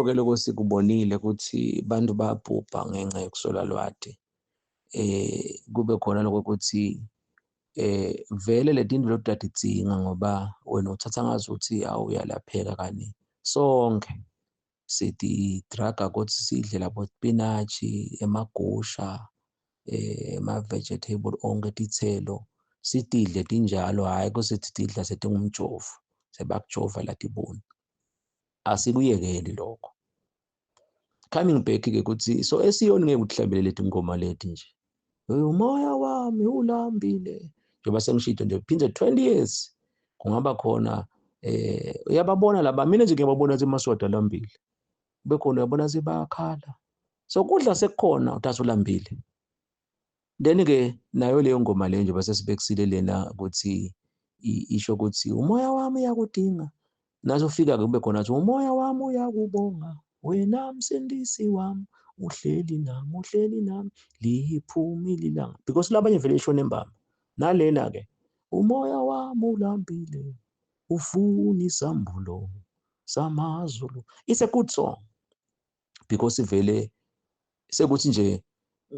Konke lokho sikubonile ukuthi bantu bayabhubha ngenxa yokuswela lwati. Kube khona lokho ukuthi vele le tintfo leti uyatidzinga ngoba wena uthatha ngazuthi awu uyalapheka kani sonke sitidraga ukuthi sidle labo spinach, emagusha, ema-vegetable onke titselo sitidle tinjalo, hhayi kuthi tidla setingumjovo sebakujova latibuni. Asikuyekeli lokho. Coming back-ke ukuthi so esiyoni ngeke uhlabelele tingoma leti nje, umoya wami ulambile, njengoba sengishito nje phindze 20 years kungaba khona. Uyababona laba, mina nje ngiyababona ukuthi emaswati alambile, kube khona uyabona sebayakhala, so kudla sekukhona uthatha ulambile. Then-ke nayo leyo ngoma leyo njengoba sesibekisile lena ukuthi isho ukuthi umoya wami uyakudinga, naso ufika-ke kube khona athi umoya wami uyakubonga wena msindisi wami, uhleli nami, uhleli nami, liphumile ilanga, because labanye vele ishona embamba. Nalena-ke umoya wami ulambile ufuna isambulo samazulu, it's a good song because vele sekuthi nje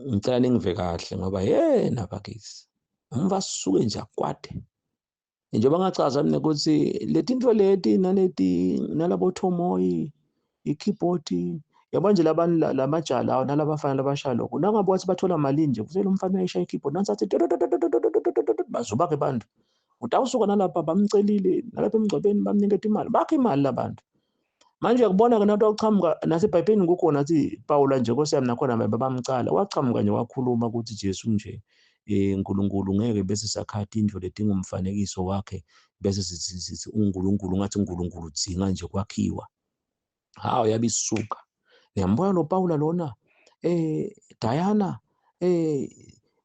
ngicela ningive kahle ngoba yena bakithi umva sisuke nje akwade. Njengoba ngachaza mina ukuthi letinto leti naleti nalabo thomoyi i-keyboard yabo nje labantu lamajaha lawo nalabafana labashaya lokho, nangabe wathi bathola malini nje kuthe lo mfana uyayishaya i-keyboard nansi athi bazuba-ke bantu utawusuka nalapha bamcelile nalapha emngcwabeni bamniketa imali, bakho imali labantu. Manje uyakubona-ke nathi wachamuka nasebhayibhelini kukhona athi Pawula nje Nkosi yami nakhona bamcala wachamuka nje wakhuluma ukuthi Jesu nje uNkulunkulu ngeke bese sakha tindlu letingumfanekiso wakhe bese sithi uNkulunkulu ngathi uNkulunkulu udzinga nje kwakhiwa. Hawu yabe isuka. Niyambona lo Pawula lona Diana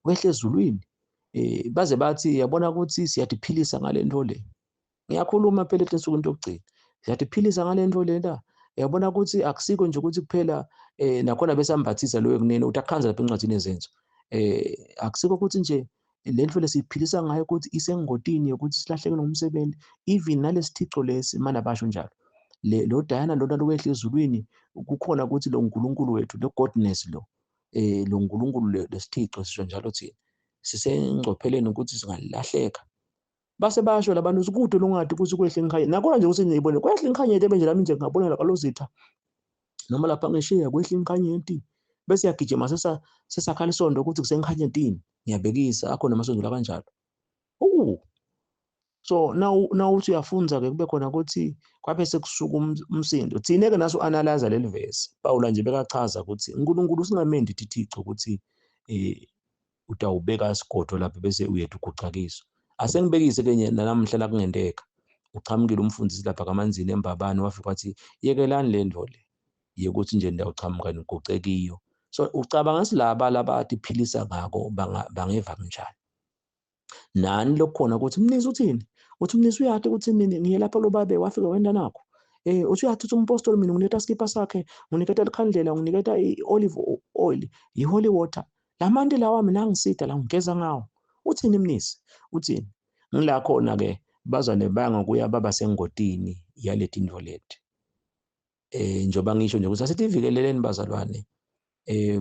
wehle ezulwini, baze bathi yabona ukuthi siyadiphilisa ngale nto le. Ngiyakhuluma phela etinsukwini tokugcina, siyadiphilisa ngale nto lena. Uyabona ukuthi akusiko nje ukuthi kuphela nakhona besambathisa loyo kunene uthi akhanza lapha encwadini yezenzo. Akusiko ukuthi nje le nto lesiyiphilisa ngayo ukuthi isengotini yokuthi silahleke nomsebenzi, even nalesithixo lesi mana basho njalo. Le lo Diana lona lokwehla ezulwini kukhona ukuthi lo nkulunkulu wethu lo godness lo lo nkulunkulu lesithixo sisho njalo thina sisengcopheleni ukuthi singalahleka. Base basho labantu ukuthi kude longadi ukuthi kwehle inkhanyeti, nakhona nje ukuthi ngiyibone kwehle inkhanyeti ebenje lami nje ngabona la kalozitha noma lapha ngishiya kwehle inkhanyeti bese yagijima sesakhala isondo ukuthi kusenkhanyetini. Ngiyabekisa akhona amasonto la kanjalo. So now uthi uyafunza ke kube khona ukuthi kwabe sekusuka umsindo. Thina ke naso analyze leli verse, Pawula nje bekachaza ukuthi uNkulunkulu singamendi ithixo ukuthi utawubeka isigodo lapha bese uyethu ugucakiso. Asengibekise ke namhla la kungenteka uchamukile umfundisi lapha kaManzini eMbabane wafika wathi yekelani le nto le yekuthi nje ndawuchamuka niguce kiyo. So ucabanga silaba labathi philisa ngako bangeva kanjani? Nani lokukhona ukuthi mnisi uthini? Uthi mnisi uyati ukuthi mina ngiye lapha lo babe wafika wenda nakho. Uthi uyathi uthi umpostoli mina nginiketa iskipa sakhe, nginiketa likhandlela, nginiketa i-olive oil, i-holy water. Lamanti lawa mina angisida la ngigeza ngawo. Uthini mnisi? Uthini? Ngila khona ke bazane banga kuya baba sengotini yaleti nto leti. Njengoba ngisho nje ukuthi asitivikeleleni bazalwane.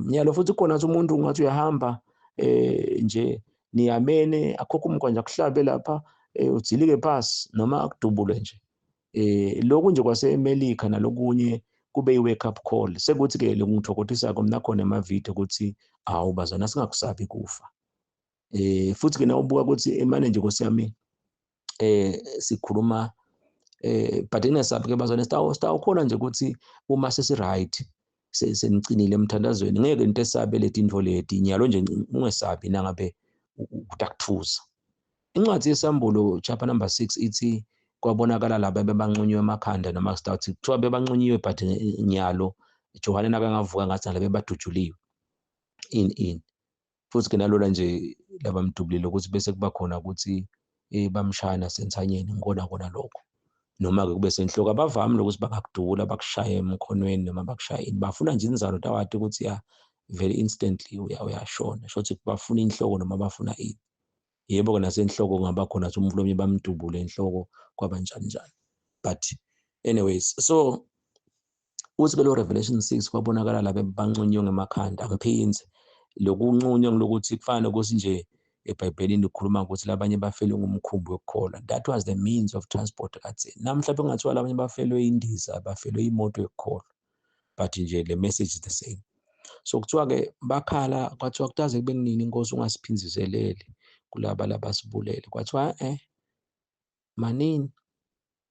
Nyalo futhi khona ukuthi umuntu ungathi uyahamba nje niyamene akhokho umgwanja akuhlabe lapha udzilike phasi noma akudubule nje. Lokhu nje kwaseMelika nalokunye kube i-wake up call. Sekuthi ke lokungithokotisako mina khona ema-video ukuthi awu bazalwane singakusabi kufa. Futhi ke nawubuka ukuthi emane nje Nkosi yami sikhuluma but ingesabi ke bazalwane, sitawukhona nje ukuthi uma sesi right senicinile emthandazweni ngeke into esabe leti intfo leti nyalo nje ungesabi nangabe utakuthuza. Incwadi yesambulo chapter number 6 ithi kwabonakala laba bebanqunyiwe emakhanda noma sitawuthi kuthiwa bebanqunyiwe but nyalo Johane nakangavuka ngathi nalabo bebadutshuliwe in futhi ke nalona nje labamdubulile ukuthi bese kuba khona ukuthi bamshaya nasenthanyeni ngikona kona lokho noma ke kube senhloko. Abavami lokuthi bangakudubula bakushaye emkhonweni noma bakushaye ini, bafuna nje inzalo tawati ukuthi ya vele instantly uyashona, shothi bafuna inhloko noma bafuna ini. Yebo ke nasenhloko kungaba khona ukuthi umuntu omnye bamdubule enhloko kwaba njani njani, but anyways so Uthi ke lo Revelation 6 kwabonakala laba banqunyiwe ngemakhanda. Angiphindze, lokunqunywa ngilokuthi kufana nokuthi nje eBhayibhelini kukhuluma ukuthi labanye bafelwe ngumkhumbi wokukholwa. That was the means of transport kadzeni. Namhla bekungathiwa labanye bafelwe indiza, bafelwe imoto yokukholwa, but nje le message is the same. So kuthiwa-ke bakhala, kwathiwa kutaze kube kunini inkosi ungasiphindiseleli kulaba labasibulele. Kwathiwa manini.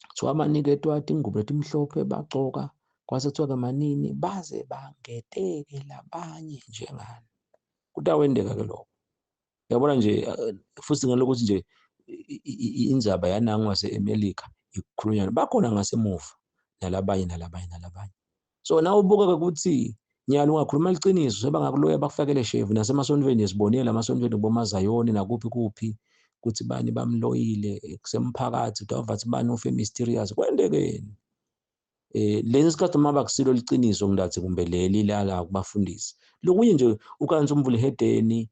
Kuthiwa baniketwa tingubo letimhlophe bagcoka, kwase kuthiwa-ke manini baze bangeteke labanye njengani. Kutawenteka-ke lokho. Uyabona nje, futhi ngalokuthi nje indzaba yanangu wase-America ikukhulunywa bakhona ngasemuva nalabanye nalabanye nalabanye. So na ubuka-ke ukuthi nyalo ungakhuluma liciniso, sebangakuloya bakufakele shevu nasemasontweni. Sibonile emasontweni kubomazayoni nakuphi kuphi ukuthi bani bamloyile kusemphakathi, utawuva ukuthi bani ufe mysterious. Kwentekeni lesi sikhathi uma bakusilo liciniso ngilathi kumbe leli lala kubafundisi. Lokunye nje ukanti umvula ehedeni,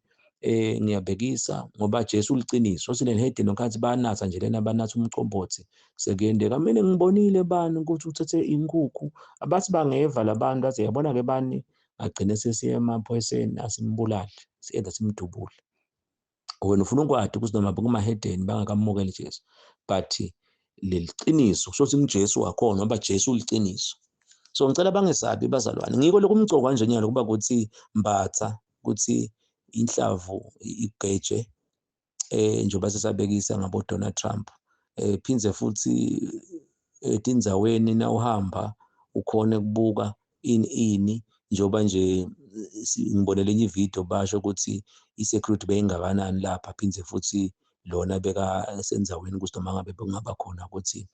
ngiyabekisa ngoba Jesu uliciniso. Othi lehedeni nkathi banatha nje lena, banatha umcombothi, sekuyendeka. Mina ngibonile bani ukuthi uthethe inkukhu, abathi bangeva labantu athi yabona ke bani, agcine sesiya emaphoyiseni asimbulale, siyenza simdubule. Wena ufuna ukwati ukuthi noma kumahedeni bangakamukeli Jesu, but leliciniso kusho ukuthi nguJesu wakhona, ngoba Jesu uliciniso. So ngicela bangesabi bazalwane. Ngiko lokumcoka nje nyalo kuba kuthi mbatha ukuthi inhlavu igeje, njengoba sesabekisa ngabo Donald Trump, phindze futhi etindzaweni nawuhamba ukhone kubuka ini ini, njengoba nje ngibone lenye ivideo basho ukuthi i-security beyingakanani lapha, phindze futhi lona beka sendzaweni ukuthi noma ngabe bekungaba khona ukuthi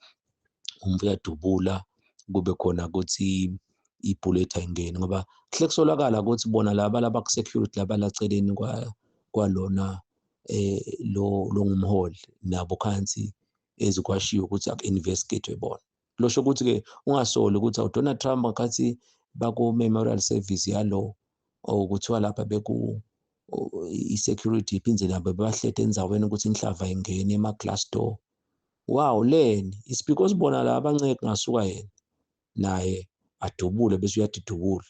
umuntu uyadubula kube khona ukuthi ibullet ayingeni, ngoba kuhle kusolakala ukuthi bona laba laba ku-security laba laceleni kwalona lo longumholi nabo khansi ezikwashiwo ukuthi aku-investigate bona. Losho ukuthi-ke ungasoli ukuthi awu Donald Trump ngakhathi baku-memorial service yalo okuthiwa lapha beku i-security iphindze nabo bahlete endzaweni ukuthi inhlava ingene ema-glass door. Wow, leni it's because bona la abanceke ngasuka yena naye adubule bese uyadidubula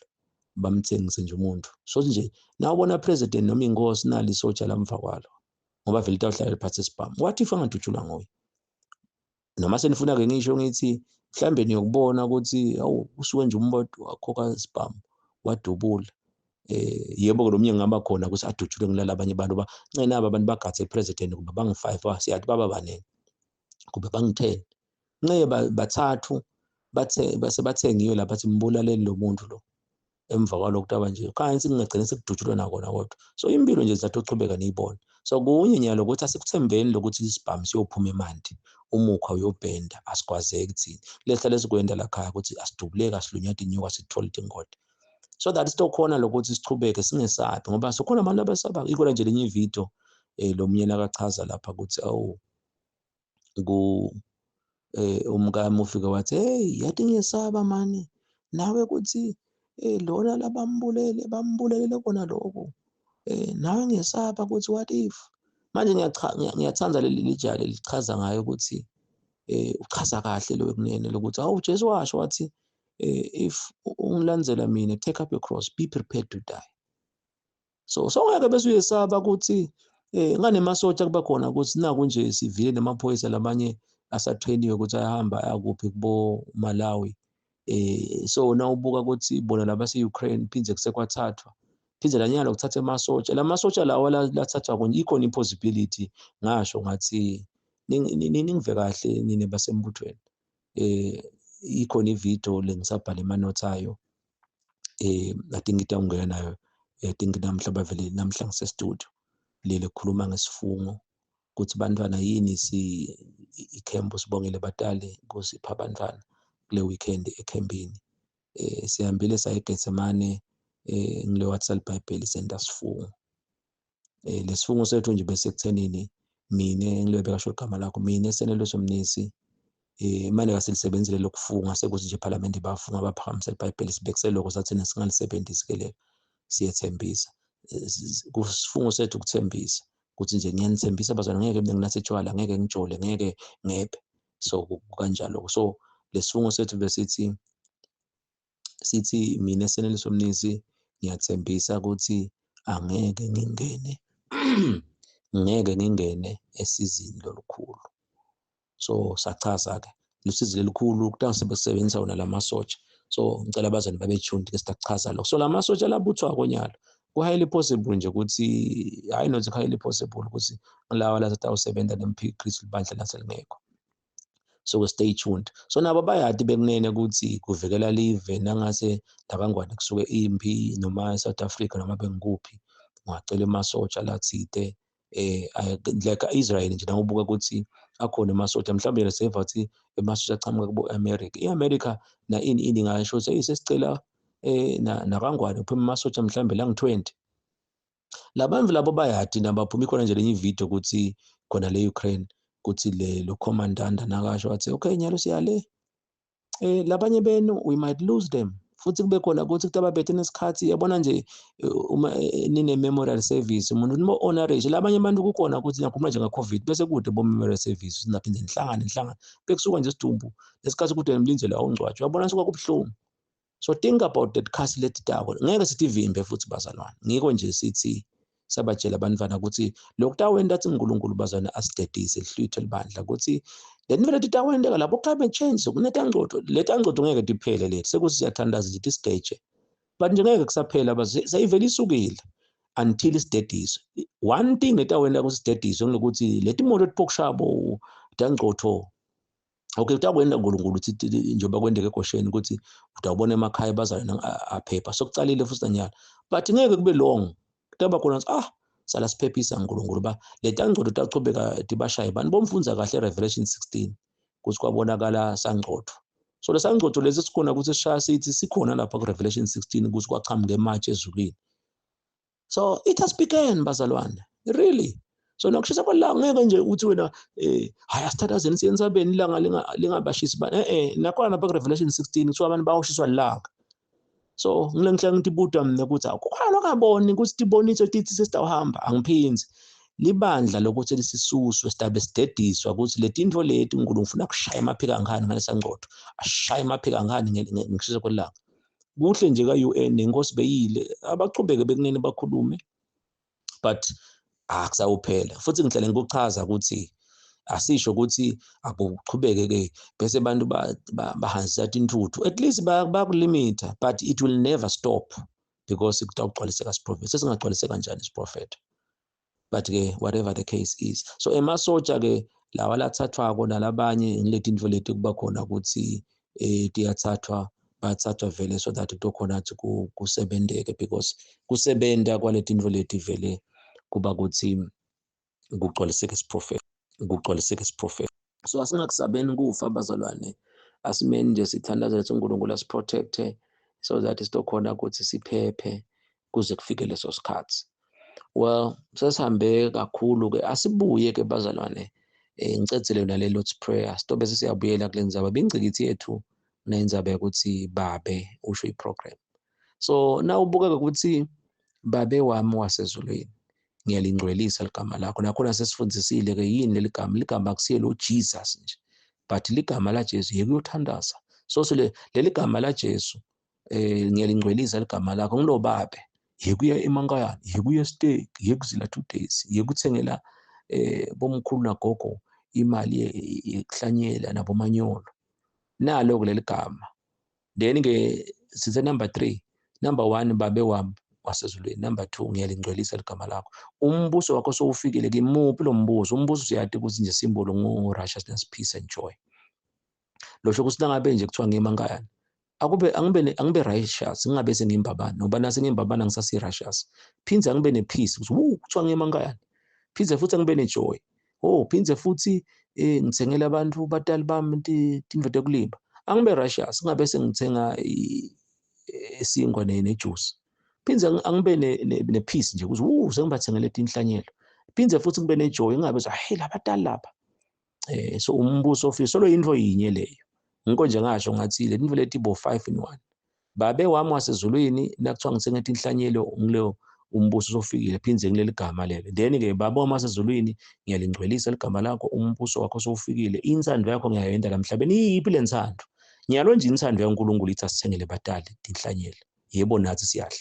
bamthengise nje umuntu. So nje nawubona president noma inkosi nali isotsha lamva kwalo, ngoba vele itawuhlala liphathe isibhamu. What if angadutshulwa nguye? Noma senifuna-ke ngisho ngithi mhlambe niyokubona ukuthi awu usuke nje umuntu wakhokha isibhamu wadubula. Yebo-ke lo mnye ngingaba khona ukuthi adutshulwe ngilala abanye abantu ba ncene aba abantu bagathe president kumbe bangu-5, siyathi baba baningi kumbe bangu-10, nceye bathathu bathe base bathengiwe lapha athi mbulaleni lo muntu lo. Emva kwalokho kutaba nje kanti singagcina sekudutshulwa nakona kodwa. So impilo nje zithatha uchubeka niyibone. So kunye nyalo ukuthi asikuthembeni lokuthi isibhamu siyophuma emanti, umukhwa uyobhenda, asikwazeki thina. Lehlale sikwenda la khaya ukuthi asidubuleki, asilunywa tinyoka, sithole tingoti, so that sitokhona lokuthi sichubeke singesabi, ngoba sokhona abantu abasaba. Ikhona nje lenye ivideo lo munye nakachaza lapha ukuthi awu ku umkami ufike wathi hey yathi ngiyesaba mani nawe ukuthi lona labambulele bambulelele kona lokho, nawe ngiyesaba ukuthi what if. Manje ngiyathanda leli lijali lichaza ngayo ukuthi uchaza kahle lo kunene lokuthi awu Jesu washo wathi if ungilandzela mina, take up your cross, be prepared to die. So ngeke bese uyesaba ukuthi nganemasotsha kuba khona ukuthi naku nje sivile namaphoyisa lamanye asatrainiwe ukuthi ayahamba ayakuphi kubo Malawi. So nawubuka ukuthi bona laba se-Ukraine phindze kusekwathathwa, phindze lanyalo kuthatha emasotsha, lamasotsha lawa lathathwa konje ikhona i-possibility. Ngasho ngathi ningive kahle nine basembuthweni, ikhona ivideo lengisabhala emanothi ayo, I think itawungena nayo, I think namhla bavele namhla ngise-studio lele kukhuluma ngesifungo ukuthi bantwana yini si ikhempu. Sibongele batali kusipha abantwana kule weekend ekhempini. Sihambile saya eGetsemane, ngile wathi iBhayibheli senta sifungo. Lesifungo sethu nje bese kuthenini mina ngile bekasho igama lakho mina Seneliso Mnisi, manje kasilisebenzile lokufunga sekuthi nje eParliament bafunga baphakamise iBhayibheli, sibekise lokho sathi singalisebenzisi ke lelo. Siyethembisa kusifungo sethu ukuthembisa ukuthi nje ngiyanithembisa bazalwane, ngeke mina nginathe tshwala, ngeke ngijole, ngeke ngebe. So kanjalo. So lesifungo sethu besithi Sithi mina Seneliso Mnisi ngiyathembisa ukuthi angeke ngingene ngeke ngingene esizini lolukhulu. So sachaza-ke lusizi lelikhulu kutawusebenzisa wona la masotsha. So ngicela abazali babe tuned ke sitakuchaza lokho. So la masotsha labuthwa konyalo ku-highly possible nje ukuthi, hhayi not highly possible ukuthi lawa lasatawusebenza nemphikristu libandla laselingekho. So stay tuned. So nabo bayati bekunene ukuthi kuvikela live nangase lakangwane kusuke impi noma eSouth Africa noma bengikuphi, ungacela emasotsha lathite like Israel nje nawubuka ukuthi akhona emasotsha, mhlawumbe yena seva ukuthi emasotsha achamuka kubo America, i-America na ini ini ngasho ukuthi sesicela nakangwane kuphuma emasotsha mhlawumbe la ngu-20. Labantu labo bayadi nabaphuma ikhona nje lenye ividiyo ukuthi khona le Ukraine kuthi le lo commandant nakasho wathi okay nyalo siyale labanye benu we might lose them, futhi kube khona ukuthi kuthi ababethe nesikhathi yabona nje uma nine memorial service umuntu nimo honorage labanye abantu kukhona ukuthi ngiyakhuluma nje nga-COVID bese kude bo memorial service sinaphinde nihlangane nihlangane bekusuka nje isidumbu lesikhathi kude nimlindzele awungcwatshwa uyabona suka kubuhlungu. So think about that khasi letitako ngeke sithi vimbe futhi bazalwane, ngiko nje sithi sabatshela abantwana ukuthi lokhu tawenta athi uNkulunkulu bazalwane asidedise lihlwithe libandla ukuthi le nto leti tawenteka lapho climate change kunetangcotho letangcotho ngeke tiphele lethu sekuthi siyathandaza nje tisigeje but nje ngeke kusaphela seyivele isukile until isidediswe. One thing letawenta ukuthi sidediswe ngilokuthi leti moto tipokushabo tangcotho okay utakwenda uNkulunkulu ukuthi njengoba kwendeke egosheni ukuthi utawubona emakhaya bazalwane aphepha sokucalile futhi nanyalo but ngeke kube long kutaba khona sala siphephisa uNkulunkulu ba letangcotho tachubeka tibashaye bantu bomfunza kahle Revelation 16 ukuthi kwabonakala sangcotho. So lesangcotho lesi sikhona ukuthi sishaya sithi sikhona lapha ku Revelation 16 ukuthi kwachamuka ematshe ezulwini. So it has begun bazalwane really. So nokushisa kwelanga ngeke nje uthi wena hayi asithathazeni siye entsabeni ilanga lingabashisi ba nakhona lapha ku Revelation 16 kuthiwa abantu bayoshiswa lilanga. So ngile ngihlala ngithi buta mina ukuthi akukhona lokaboni ukuthi tiboniso tithi sesitawuhamba angiphinzi libandla lokuthi lisisuswe sidabe sidediswa ukuthi letintfo leti uNkulunkulu ufuna kushaya emaphika ngani ngalesangcotho ashaya emaphika ngani ngikushisa kwelanga. Kuhle nje ka-UN nenkosi beyile abachubeke bekunene bakhulume but akusawuphela futhi ngihlale ngikuchaza ukuthi asisho ukuthi akuchubeke ke bese abantu bahanjisa intuthu at least bayakulimita but it will never stop because kutawugcwaliseka isiprofetho sesingagcwaliseka kanjani isiprofetho but ke whatever the case is. So emasotsha ke lawa lathathwako nalabanye ngileti intfo leti kuba khona ukuthi tiyathathwa bathathwa vele so that kutokhona ukuthi kusebenteke because kusebenta kwaleti intfo leti vele kuba ukuthi kugcwaliseke isiprofetho kugcwaliseke isiprofetho. So asingakusabeni kufa bazalwane, asimeni nje sithandazele ukuthi uNkulunkulu asiprotecte so that sitokhona ukuthi siphephe kuze kufike leso sikhathi. Well sesihambe kakhulu ke asibuye ke bazalwane ngicedzele nale Lord's Prayer sitobe sesiyabuyela kule ndzaba bingcikithi yethu nendzaba yokuthi babe usho iprogram. So nawubukeka ukuthi babe wami wasezulwini ngiyalingcwelisa ligama lakho, nakhona sesifundisile ke yini leli gama, ligama akusiye lo Jesus nje but ligama la Jesu yekuyothandaza. So leli gama la Jesu ngiyalingcwelisa ligama lakho ngilobabe yekuya emankayana yekuya steak yekuzila 2 days yekuthengela bomkhulu nagogo imali yekuhlanyela nabomanyolo nalo kuleli gama. Then ke sithe number 3, number 1 babe wami wasezulwini, number 2 ngiyalingcwelisa ligama lakho, umbuso wakho sowufikile. Kimuphi lo mbuso? Umbuso siyati ukuthi nje symbol ngu righteousness, peace and joy. Losho ukuthi nangabe nje kuthiwa ngemankayana akube angibe righteous ngingabe sengimbabana ngoba nase ngimbabana ngisasi righteous, phindze angibe ne peace ukuthi kuthiwa ngemankayana, phindze futhi angibe ne joy, phindze futhi ngithengele abantu batali bami tintfo tekulima, angibe righteous ngingabe sengithenga isinkwa ne juice, phindze angibe ne peace nje ukuthi sengibathengele tinhlanyelo, phindze futhi ngibe ne joy ngingabe hey labatali lapha so umbuso ofisa solo into yinye leyo. Ngikho nje ngasho ngathi le nto leti bo 5 in 1 babe wami wasezulwini nakuthiwa ngithenge tinhlanyelo ngileyo umbuso sofikile phindze ngileli gama lelo. Then ke baba wami wasezulwini ngiyalingcwelisa ligama lakho, umbuso wakho sowufikile, intsando yakho ngiyayenta la emhlabeni. Iyiphi le ntsando? Nyalo nje intsandvo yaNkulunkulu ithi asithengele batali tinhlanyelo. Yebo nathi siyadla.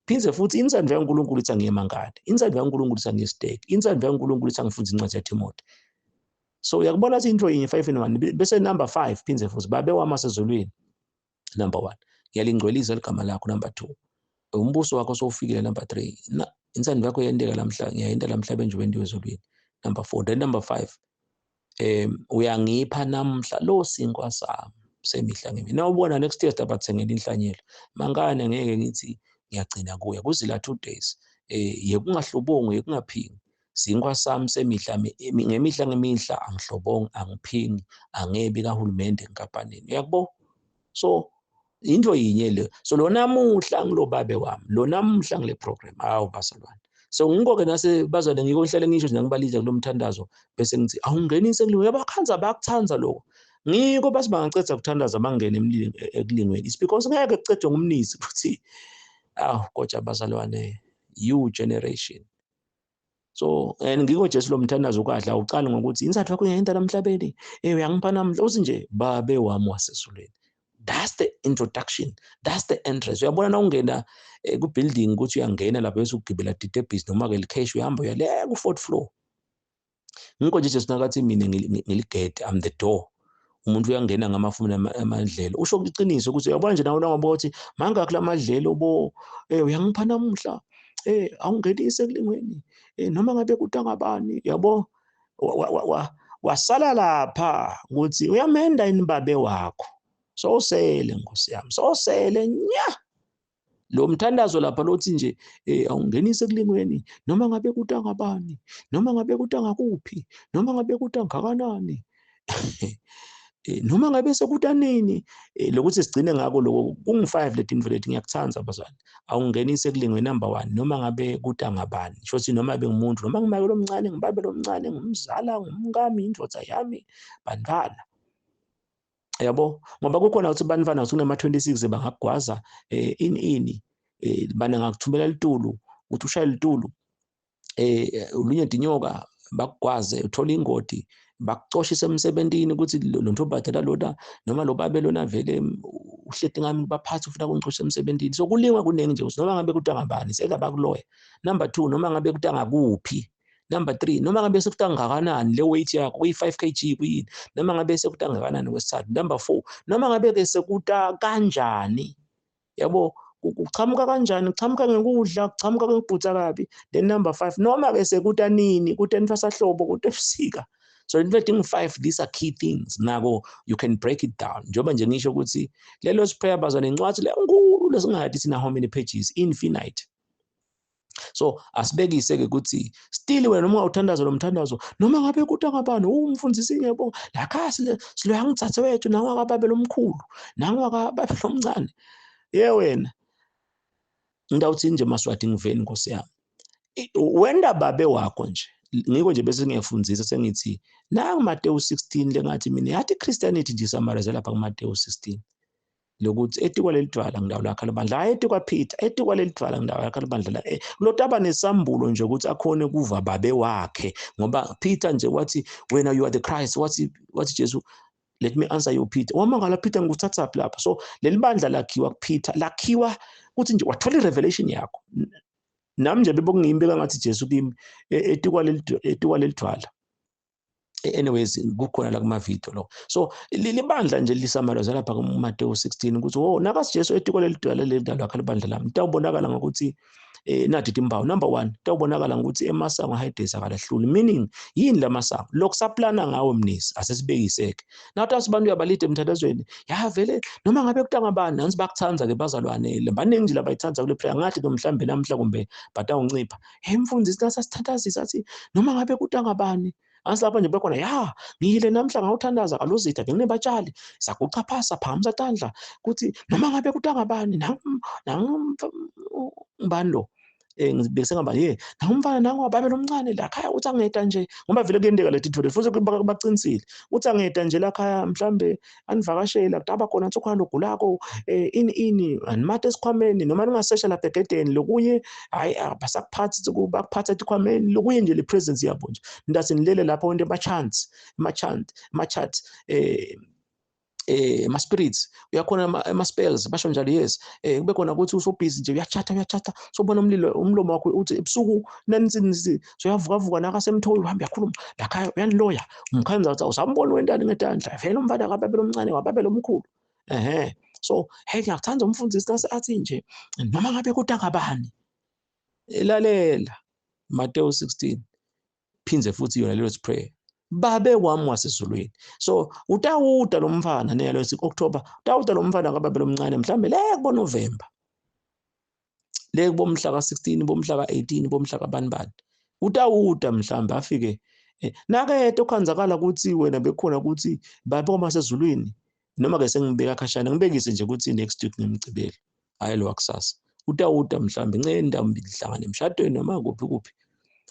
Phindze futhi intsandvo yaNkulunkulu ithi angiye emankani. Intsandvo yaNkulunkulu ithi angiye esiteki. Intsandvo yaNkulunkulu ithi angifundze incwadi yaTimothy. So uyakubona ukuthi into yinye 5 and 1 bese number 5 phindze futhi babe wami wasezulwini number 1 ngiyalingcwelisa ligama lakho number 2 umbuso wakho sowufikile number 3 intsandvo yakho yenteka lamhla ngiyayenta lamhlabeni nje wentiwe ezulwini number 4 then number 5 uyangipha namhla lo sinkwa sami semihla ngemihla. Nawubona next year sibathengela inhlanyelo mankane ngeke ngithi ngiyagcina kuya kuzila 2 days yekungahlobongi yekungaphingi sinkwa sami semihla ngemihla ngemihla angihlobongi angiphingi angebi kahulumende enkampanini uyakubo. So into yinye le. So lo namuhla ngilobabe wami, lo namuhla ngile program. Hawu bazalwane. So ngikho-ke nase bazalwane ngiko ngihlale ngisho nje ngibalize kulo mthandazo bese ngithi awungenise ekulingweni. Uyabakhanza bayakuthanda lokho. Ngikho bathi bangaceda ukuthandaza bangene ekulingweni. It's because ngeke kucedwe ngumnisi futhi awu kodwa bazalwane you generation. So and ngikho Jesu lo mthandazo ukadla awuqali ngokuthi insathu yakho uyayenta lamhlabeni uyangipha namhla uthi nje babe wami wasezulwini. That's the introduction, that's the entrance. Uyabona na ungena ku building ukuthi uyangena lapha bese ugibela ditebhisi noma ke licash uyahamba uya le ku fourth floor. Ngikho nje Jesu nakathi mina ngiligate, I'm the door. Umuntu uyangena ngamafuni amadlelo. Usho iqiniso ukuthi uyabona nje nawe ngoba uthi mangakhi lamadlelo bo uyangipha namuhla awungenise ekulingweni noma ngabe kutangabani yabo wasala lapha ukuthi uyamenda yini babe wakho. Sosele Nkosi yami, sosele nya. Lo mthandazo lapha lothi nje awungenise ekulingweni noma ngabe kutangabani noma ngabe kutangakuphi noma ngabe kutangakanani noma ngabe sekutanini lokuthi sigcine ngako lokho kungu-5 letinto leti ngiyakuthanda bazali. Awungenise ekulingweni number 1 noma ngabe kutangabani shothi noma bengumuntu noma ngimake lomncane ngibabe lomncane ngumzala ngumkami indvodza yami bantwana yabo ngoba kukhona ukuthi bantwana kunama 26 bangagwaza ini bana ngakuthumela litulu uthi ushaye litulu ulunye dinyoka bakugwaze uthola ingodi bakucoshise emsebentini ukuthi lo ntombazana lona noma lo babe lona vele uhleti ngami baphathi ufuna kungicosha emsebentini. So kulingwa kuningi nje noma ngabe kutangabani sekabakuloya. Number 2 noma ngabe kutangakuphi. Number 3 noma ngabe sekutangakanani le weight yakho kuyi 5 kg kuyini noma ngabe sekutangakanani kwesithathu. Number 4 noma ngabe ke sekuta kanjani yabo kuchamuka kanjani kuchamuka ngekudla kuchamuka ngekubhutsa kabi. Then number 5 noma ke sekuta nini kutenfasahlobo kutefusika. So in fact 5 these are key things nako you can break it down njengoba nje ngisho ukuthi lelo prayer bazana incwadi lenkulu lesingathi sina how many pages infinite. So asibekise ke ukuthi still wena noma ungawuthandaza lo mthandazo noma ngabe kutangabani umfundisi ngiyabonga la siloyangithathe wethu nangu akababe lomkhulu nangu akababe lomncane ye wena ngidawuthi nje Maswati ngiveni Nkosi yami wenda babe wakho nje ngiko nje bese ngiyafundisa sengithi nangu Mateyu 16 lengathi mina yathi Christianity nje summarize lapha kuMateyu 16 lokuthi etikwa lelidwala ngidawo lakhe libandla hayi etikwa Peter etikwa lelidwala ngidawo lakhe libandla la lotaba nesambulo nje ukuthi akhone kuva babe wakhe ngoba Peter nje wathi wena you are the Christ wathi Jesu let me answer you Peter wamangala Peter ngikuthatha lapha. So leli bandla lakhiwa kuPeter lakhiwa ukuthi nje wathola irevelation yakho. Nami nje bebokungiyimbe ngathi Jesu kimi etikwa lelidwala. Anyways kukhona la kuma video lo. So libandla nje lisamalaza lapha kuMateyu 16 ukuthi oh nakasi Jesu etikwa lelidwala lelidwala lakhe libandla lami tawubonakala ngokuthi nathi timbawu. Number 1 tawubonakala ngokuthi emasango Hades akalahluli meaning yini lamasango lokhu saplana ngawo mnisi asesibekiseke nathi asibantu uyabalide emthandazweni ya vele noma ngabe kutangabani nansi bakuthanza ke bazalwane baningi nje labayithanza kule prayer ngathi ke mhlambe namhla kumbe batawuncipha hey mfundisi nasasithandazisa athi noma ngabe kutangabani asilapha nje bekhona ya ngiyile namhla ngawuthandaza kalozitha benginebatshali saguca phasi saphakamisa tandla kuthi noma ngabe kutangabani nangubani lo bese ngaba ye nangumfana nangu ababe lomncane la khaya uthi angeda nje ngoba vele kuyenteka leti thole futhi baqinisile uthi angeda nje la khaya mhlambe anivakashela kutaba khona nsokhona logulako ini animate esikhwameni noma ningasesha lapha egedeni lokunye hayi abasakuphathi bakuphatha esikhwameni lokunye nje le presence yabo nje ntathi nilele lapha wente ama chance ama chat Ama spirits uyakhona, ama spells basho njalo, yes. Kube khona ukuthi usobusy nje, uyachatha, uyachatha, sobona umlilo umlomo wakho uthi ebusuku nanisi, so uyavuka vuka nakasemthoyi, uhamba uyakhuluma lakhaya, uyaniloya umkhanza uthi awusamboni wentani ngedandla vele umfana kababele omncane wababele omkhulu. Ehe, so hey, ngiyakuthanda umfundisi nase athi nje noma ngabe kutangabani, lalela Matthew 16, phindze futhi yona leyo prayer, babe wami wasezulwini. So utawuda lo mfana neyalo October, utawuda lo mfana kababe lomncane mhlambe le kubo November, le kubomhla ka-16, bomhla ka-18, bomhla kabani bani, utawuda mhlambe afike nakede okhanzakala ukuthi wena bekhona ukuthi babe wamasezulwini. Noma ke sengibeka khashana, ngibekise nje ukuthi next week ngemgcibelo, hayi lo wakusasa, utawuda mhlambe ncenda mhlangane emshadweni noma kuphi kuphi.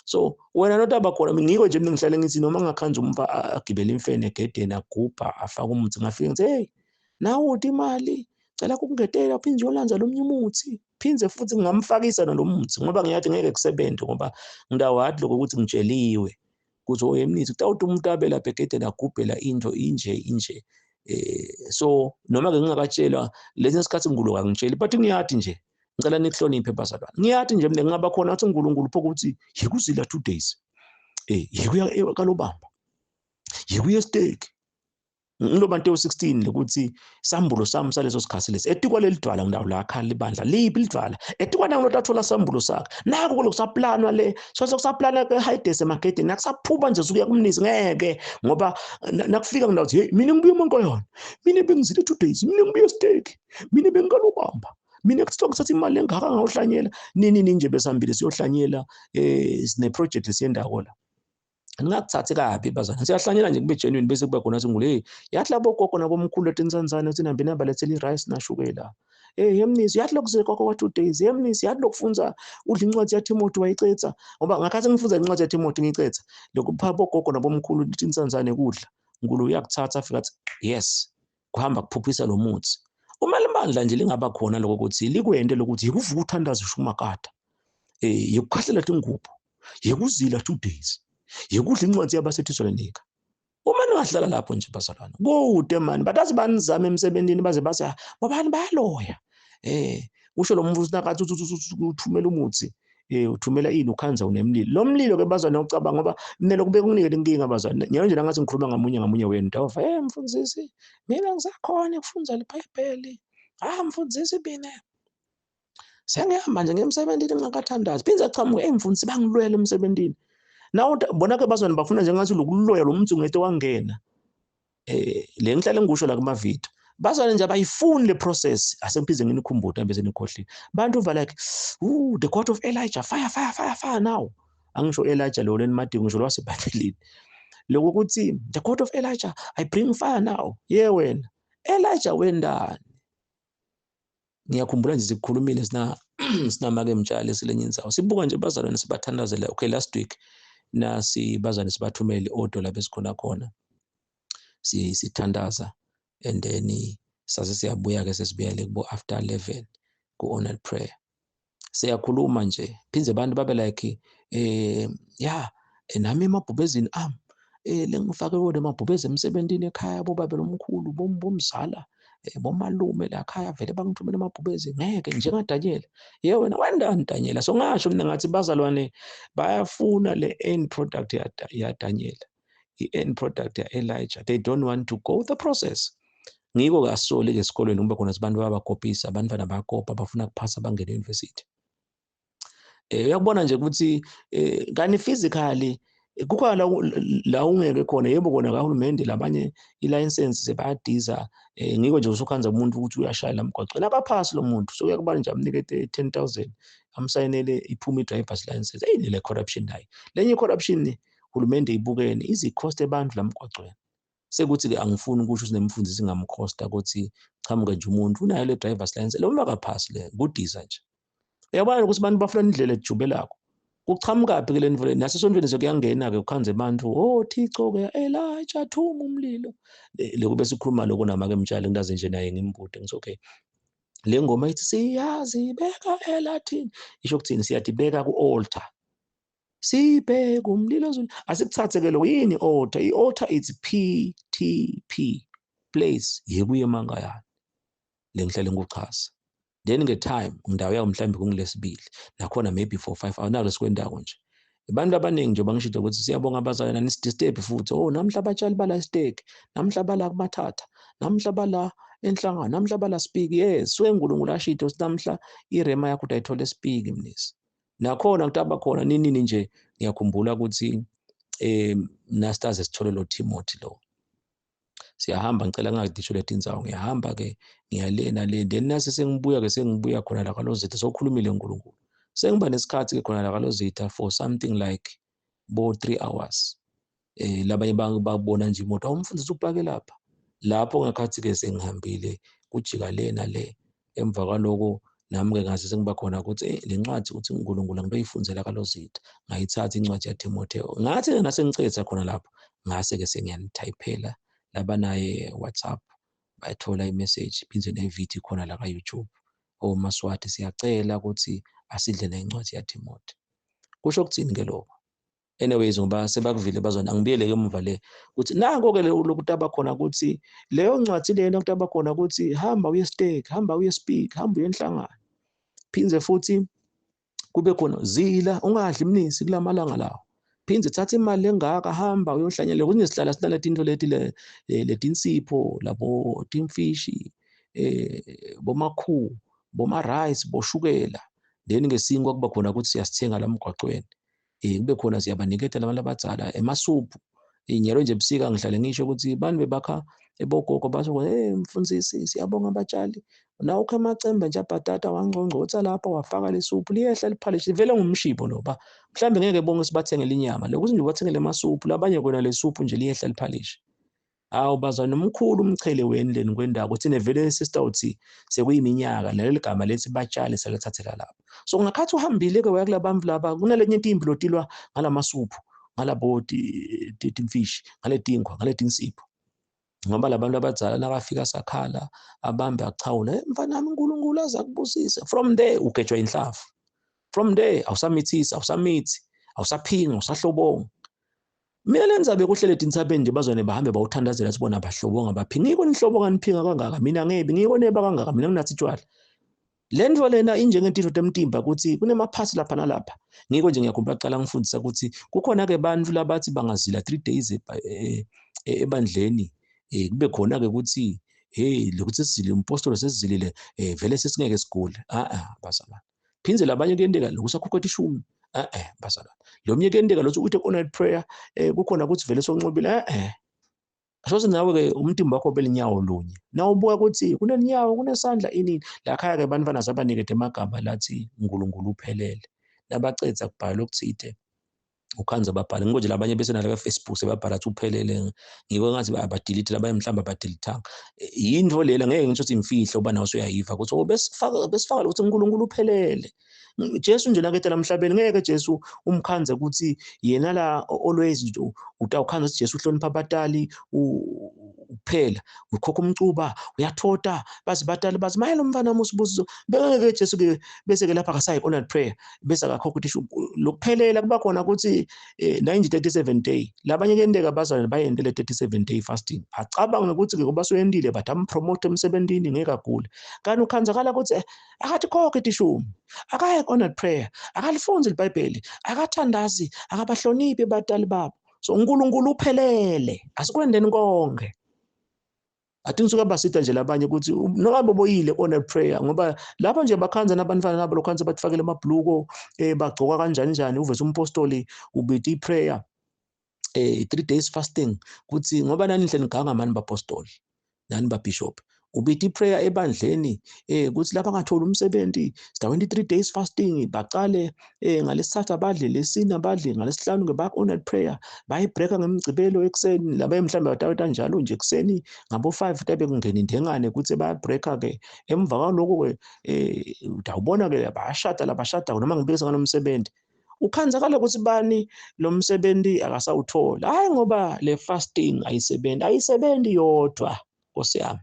So wena not abakhona, ngiko nje mina ngihlale ngithi noma ngakhanza umfa agibele imfene egedeni, agubha, afaka umuthi, ngafika ngithi, "Hey, nawuthi imali cela kungetela, phinde uyolanza lomnye umuthi." Phinde futhi ngingamfakisa nalo muthi ngoba ngiyathi ngeke kusebenze, ngoba ngidawadi lokho ukuthi ngitsheliwe ukuthi oyemnithi kutawuthi umuntu abe lapha egedeni agubhela into inje inje. So noma ke ngingakatshelwa lesinye isikhathi ngulo angitsheli, but ngiyathi nje ngicela nikuhloniphe bazalwane. Ngiyathi nje mina ngingaba khona athi uNkulunkulu pho ukuthi yikuzila 2 days, yikuya kalobamba, yikuya estake ngilo Mateo 16 lokuthi sambulo sami saleso sikhathi lesi etikwa leli dwala ngidawo la akhala libandla liphi lidwala etikwa nangu lotathola sambulo sakhe naku kulo kusaplanwa le so sekusaplana ke Hades emagedeni nakusaphuma nje sukuya kumnisi ngeke ngoba nakufika ngidawo hey, mina ngibuye umonko yona, mina bengizile 2 days, mina ngibuye stake, mina bengikalobamba, mina kuthiwa ngithatha imali engaka ngawuhlanyela nini nini nje besambile siyohlanyela. Sine project esiyendako la, ningakuthathi kabi bazana, siyahlanyela nje kube genuine, bese kuba khona singule, hey, yathi labo gogo nabomkhulu letinsanzane uthi nambe nabalethela i-rice nashukela. Hey yemnisi, yathi lokuze gogo kwa 2 days yemnisi, yathi lokufunza udla incwadi yaTimothy wayicetha, ngoba ngakhathi ngifunza incwadi yaTimothy ngicetha lokupha bogogo nabomkhulu letinsanzane kudla, uNkulunkulu uyakuthatha afika athi yes, kuhamba kuphuphisa lo muthi. Uma libandla nje lingaba khona lokho ukuthi likwente lokuthi yikuvuka uthandaza ushumakada, yikukhahlela tingubo, yikuzila 2 days, yikudla incwadi yabaseThesalonika, uma ningahlala lapho nje bazalwane, kude mani batazi banizame emsebenzini baze bathi bobani bayaloya. Usho lo mfundisi nakathi uthumela umuthi, uthumela ini, ukhanza unemlilo. Lo mlilo ke bazalwane ucabanga ngoba mina lokube kunginike inkinga bazalwane. Ngiyona nje ngathi ngikhuluma ngamunye ngamunye wenu ndova, mfundisi mina ngisakhona ukufunza iBhayibheli, ah mfundisi mina sengihamba nje ngemsebenzini ngakathandazi, phinde achamuke, hey mfundisi bangilwela emsebenzini. Nawu bona ke bazalwane bafuna njengathi lokuloya lo muntu ngete wangena. Le ngihlale ngikusho la kuma video bazalwane nje abayifuni le process. Asengiphinde nginikhumbuze bese nikhohlile bantu va like, ooh, the God of Elijah, fire, fire, fire, fire now. Angisho Elijah lo lenimadingo, ngisho lwasebhayibhelini lokho ukuthi the God of Elijah, I bring fire now. Ye wena Elijah wendani? Ngiyakhumbula nje sikhulumile sina sinamake mtshali silenye indzawo, sibuka nje bazalwane sibathandazela. Okay, last week nasi bazalwane sibathumele i-order lapho esikhona khona sithandaza, and then sase siyabuya ke, sesibuyele kubo after 11 ku all night prayer. Siyakhuluma nje phindze abantu babe like, ya nami emabhubezini ami lengifake wona emabhubezi emsebenzini ekhaya, bobabe lomkhulu, bomzala, bomalume la khaya vele bangithumela amabhubezi, ngeke njengaDaniel. Ye wena wendani Daniel? So ngasho mina ngathi bazalwane bayafuna le end product ya Daniel, i-end product ya Elijah. They don't want to go the process. Ngiko kasoli ke esikolweni kube khona abantu babakopisa, abantwana bayakopa, bafuna kuphasa bangene e-university. Uyakubona nje ukuthi kani physically kukhona la ungeke khona, yebo kona kahulumende labanye i-license sebayadiza. Ngiko nje usukhanza umuntu ukuthi uyashaya la mgwaqweni akaphasi lo muntu, so uyakubona nje amnike 10,000 amsayinele iphume i-driver's license. Hey, le corruption nayo lenye corruption hulumende ibukene izi-cost abantu la mgwaqweni. Sekuthi-ke angifuni ukusho ukuthi nemfundisi ingamkhosta ukuthi chamuke nje umuntu unayo le driver's license lo makaphasi le kudiza nje. Uyabona ukuthi abantu bafuna indlela ejubelako kuchamukaphi ke le nto le nasesontweni sekuyangena-ke ukhanze abantu, oh Thixo-ke Elijah thuma umlilo. Lokhu besikhuluma lokho namake mtshali ngilaze nje naye ngimbude ngithi okay, le ngoma ithi siyazibeka elathini isho ukuthini? Siyadibeka ku-altar, sibheke umlilo ezulwini. Asikuthathe ke lo yini altar? I-altar it's P T P. Place yekuye emankayane lengihlale ngikuchaza. Then nge-time ngidawo yawo mhlawumbe kungilesibili nakhona maybe for 5 hours nalo sikwendako nje. Abantu abaningi nje bangishilo ukuthi siyabonga abazalwane nisidisturb futhi. Oh, namhla abatshali bala esiteki, namhla bala kumathatha, namhla bala enhlangano, namhla bala speak. Yes, suke uNkulunkulu ashito ukuthi namhla irema yakho utayithola espeak mnisi. Nakhona kutaba khona ninini nje ngiyakhumbula ukuthi nastaze sithole lo Timothy lo. Siyahamba, ngicela ngingadisho letindzawo, ngiyahamba ke ngiyalena le, then nase sengibuya ke sengibuya khona la kaLozitha, sokhulumile uNkulunkulu. Sengiba nesikhathi ke khona la kaLozitha for something like bo 3 hours. Labanye babona nje imoto, awumfundisi upake lapha. Lapho ngakhathi ke sengihambile kujika lena le, emva kwaloko nami ke ngase sengiba khona ukuthi le ncwadi uthi uNkulunkulu ngiyoyifundzela kaLozitha. Ngayithatha incwadi yaTimotheo, ngathi ke ngase ngicetha khona lapho, ngase ke sengiyanithayiphela labanaye WhatsApp bayathola imessage, phinde nevideo khona la ka-YouTube. Oh Maswati, siyacela ukuthi asidle nencwadi yaTimotheo. Kusho ukuthini ke lokho? Anyways, ngoba sebakuvile bazona, angibuyele ke emuva le ukuthi nanko ke lokutaba khona ukuthi leyo ncwadi lena kutaba khona ukuthi hamba uye stake, hamba uye speak, hamba uye enhlangano. Phindze futhi kube khona zila ungadli mnisi kulamalanga lawo. Phindze thatha imali engaka hamba uyohlanyela. Kunye sihlala sinale tinto leti letinsipho labo timfishi, bomakhu, boma rice, boshukela. Then ngesinkwa kuba khona ukuthi siyasithenga la emgwaqweni. Kube khona siyabaniketa labantu abadzala emasuphu. Inyalo nje ebusika ngihlale ngisho ukuthi bantu bebakha ebogogo basho, hey mfundisi siyabonga abatshali, nawe ukha amacembe nje abhatata wangcongcotha lapha wafaka lesuphu liyehla liphalishe vele ngumshipho lo ba mhlambe ngeke bonke sibathengele inyama lokuthi nje ubathengele amasuphu labanye kona lesuphu nje liyehla liphalishe. Hawu bazalwane, nomkhulu umchele weni leni kwendawo thina vele sister uthi sekuyiminyaka naleli gama lethi batshale salithathela lapho. So ngakhathi uhambile ke waya kulabantu laba kunalenye intimbi lotilwa ngalamasuphu ngalabo timfishi ngaletinkwa ngaletinsipho, ngoba labantu abadzala nakafika sakhala abambe achawule, mfana wami uNkulunkulu azakubusise. From there ugejwa inhlavu, from there awusamithisi, awusamithi, awusaphingi, awusahlobongi. Mina le ndzabe kuhlele tintsabeni nje bazwane bahambe bawuthandazela sibona bahlobonga baphinga. Ngiko nihlobonga niphinga kangaka, mina ngebi ngiko neba kangaka, mina nginathi tshwala. Le nto lena injengentitho temtimba ukuthi kunemaphasi lapha nalapha. Ngiko nje ngiyakhumbula kuqala ngifundisa ukuthi kukhona ke bantu labathi bangazila 3 days ebandleni, kube khona ke ukuthi hey lokuthi sizile umpostoli sesizilile, vele sesingeke sigule. Bazalwane. Phindze labanye kuyenteka lokusakhokha 10. Bazalwane. Lo mnye kuyenteka lokuthi uthi on prayer, kukhona ukuthi vele sonqobile. Asho nawe ke umtimba wakho belinyawo lunye. Nawubuka ukuthi kunelinyawo kunesandla inini. La khaya ke bantwana sabanikete emagama lathi uNkulunkulu uphelele. Nabacedza kubhala okuthite ukhanza babhala. Ngiko nje labanye bese nalaka Facebook sebabhala athi uphelele. Ngiko ngathi abadelete labanye mhlawumbe abadeletanga. Yinto lela ngeke ngisho ukuthi imfihlo uba nawe usuyayiva ukuthi oh besifaka ukuthi uNkulunkulu uphelele. Jesu nje naketela emhlabeni ngeke Jesu umkhanze ukuthi yena la always nje utawukhanza ukuthi Jesu uhlonipha abatali kuphela, ukhokha umcuba, uyathota, bazi batali bazi maye lo mfana musibusiso. Bengeke Jesu ke bese ke lapha akasayi on prayer bese akakhokha ukuthi lokuphelela kuba khona ukuthi 37 day labanye kuyenteka bazalwane bayente le 37 day fasting, acabange ukuthi ke ngoba soyendile but ampromote emsebentini ngeke agule. Kanti ukhanzakala ukuthi akathi khokhe tishumi, akaye on prayer, akalifunzi iBhayibheli, akathandazi, akabahloniphi abatali babo. So uNkulunkulu uphelele, asikwendeni konke. Athi ngisuka basita nje labanye ukuthi noma boboyile on a prayer, ngoba lapha nje bakhanza nabantwana nabo lokhanza bathifakele amabhluko, bagcoka kanjani njani, uvese umpostoli ubita iprayer, 3 days fasting kuthi ngoba nani nihle niganga mani bapostoli nani babishop, ubita iprayer ebandleni, kuthi lapha angathola umsebenzi sidawenti 3 days fasting, baqale ngalesithathu abadle, lesine abadle, ngalesihlanu ke back on a prayer, bayibreaka ngemigcibelo ekuseni, laba mhlambe bataweta njalo nje ekuseni ngabo 5 tabe kungena indengane kuthi bayabreaka ke. Emva kwaloko ke utawubona ke bayashada labashada noma ngibekisa ngalomsebenzi, ukhanzakala ukuthi bani lo msebenzi akasawuthola. Hayi ngoba le fasting ayisebenzi, ayisebenzi yodwa Nkosi yami.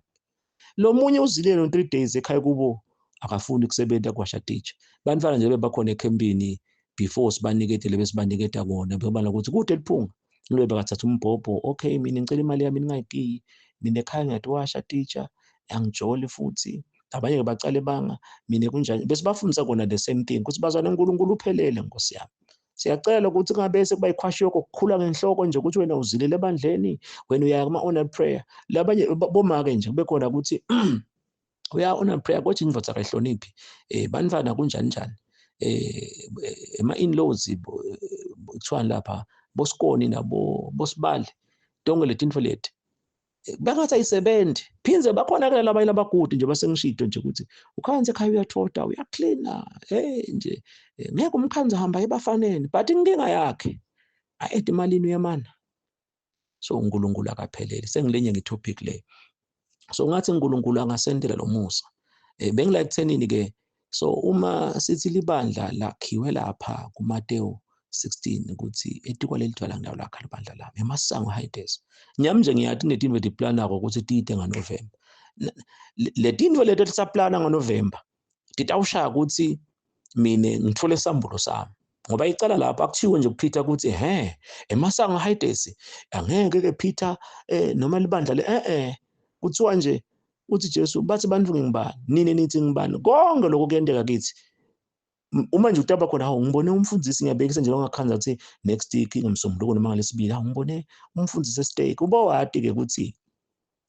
Lo munye uzile no 3 days ekhaya kubo akafuni ukusebenza kwasha teacher. Bantwana nje bebakhona ecampini before sibanikete lebe sibaniketa kona, bebala ukuthi kude liphunga. Lobe bakathatha umbhobho, okay mina ngicela imali yami ningayikiyi. Mina ekhaya ngiyatiwasha titsha, angijoli futhi. Abanye-ke bacale banga mina kunjani, bese bafundisa kona the same thing ukuthi bazwane uNkulunkulu uphelele, Nkosi yami. Siyacela ukuthi kungabese kuba yikhwashiyoko kukhula ngenhloko nje ukuthi wena uzilele ebandleni, wena uya kuma-all night prayer. Labanye bomake nje kube khona ukuthi uya all night prayer kodwa indvodza akayihloniphi, bantwana kunjani njani, ema-in-laws kuthiwani lapha, bosikoni nabo bosibali, tonke letintfo leti bengathi ayisebenzi. Phindze bakhona-ke labanye labagudu nje basengishito nje ukuthi ukhanze ekhaya uyathoda, uyaklina, hey nje ngeke umkhanze hamba ebafaneni, but inkinga yakhe a-ede emalini uyamana. So uNkulunkulu akaphelele. Sengilenye nge-topic le. So ngathi uNkulunkulu angasendela lo musa. Bengila ekuthenini ke, so uma sithi libandla lakhiwe lapha kuMateyu 16 ukuthi etikwa leli dwala ngilawo lakha libandla lami, emasango Hades. Nyami nje ngiyathi netinto letiplanako ukuthi tite ngaNovember. Le tinto leto tisaplana ngoNovember titawushaya ukuthi mina ngithole isambulo sami, ngoba icala lapha akuthiwe nje kuPeter ukuthi he emasango Hades angeke ke Peter, noma libandla le kuthiwa nje uthi Jesu bathi bantu ngingibani, nini nithi ngibani. Konke lokho kuyenteka kithi. Uma nje utaba khona, hawu ngibone umfundisi, ngiyabekisa nje ongakhanza ukuthi next week ngomsombuluko noma ngalesibili, hawu ngibone umfundisi estake. Uba wati ke ukuthi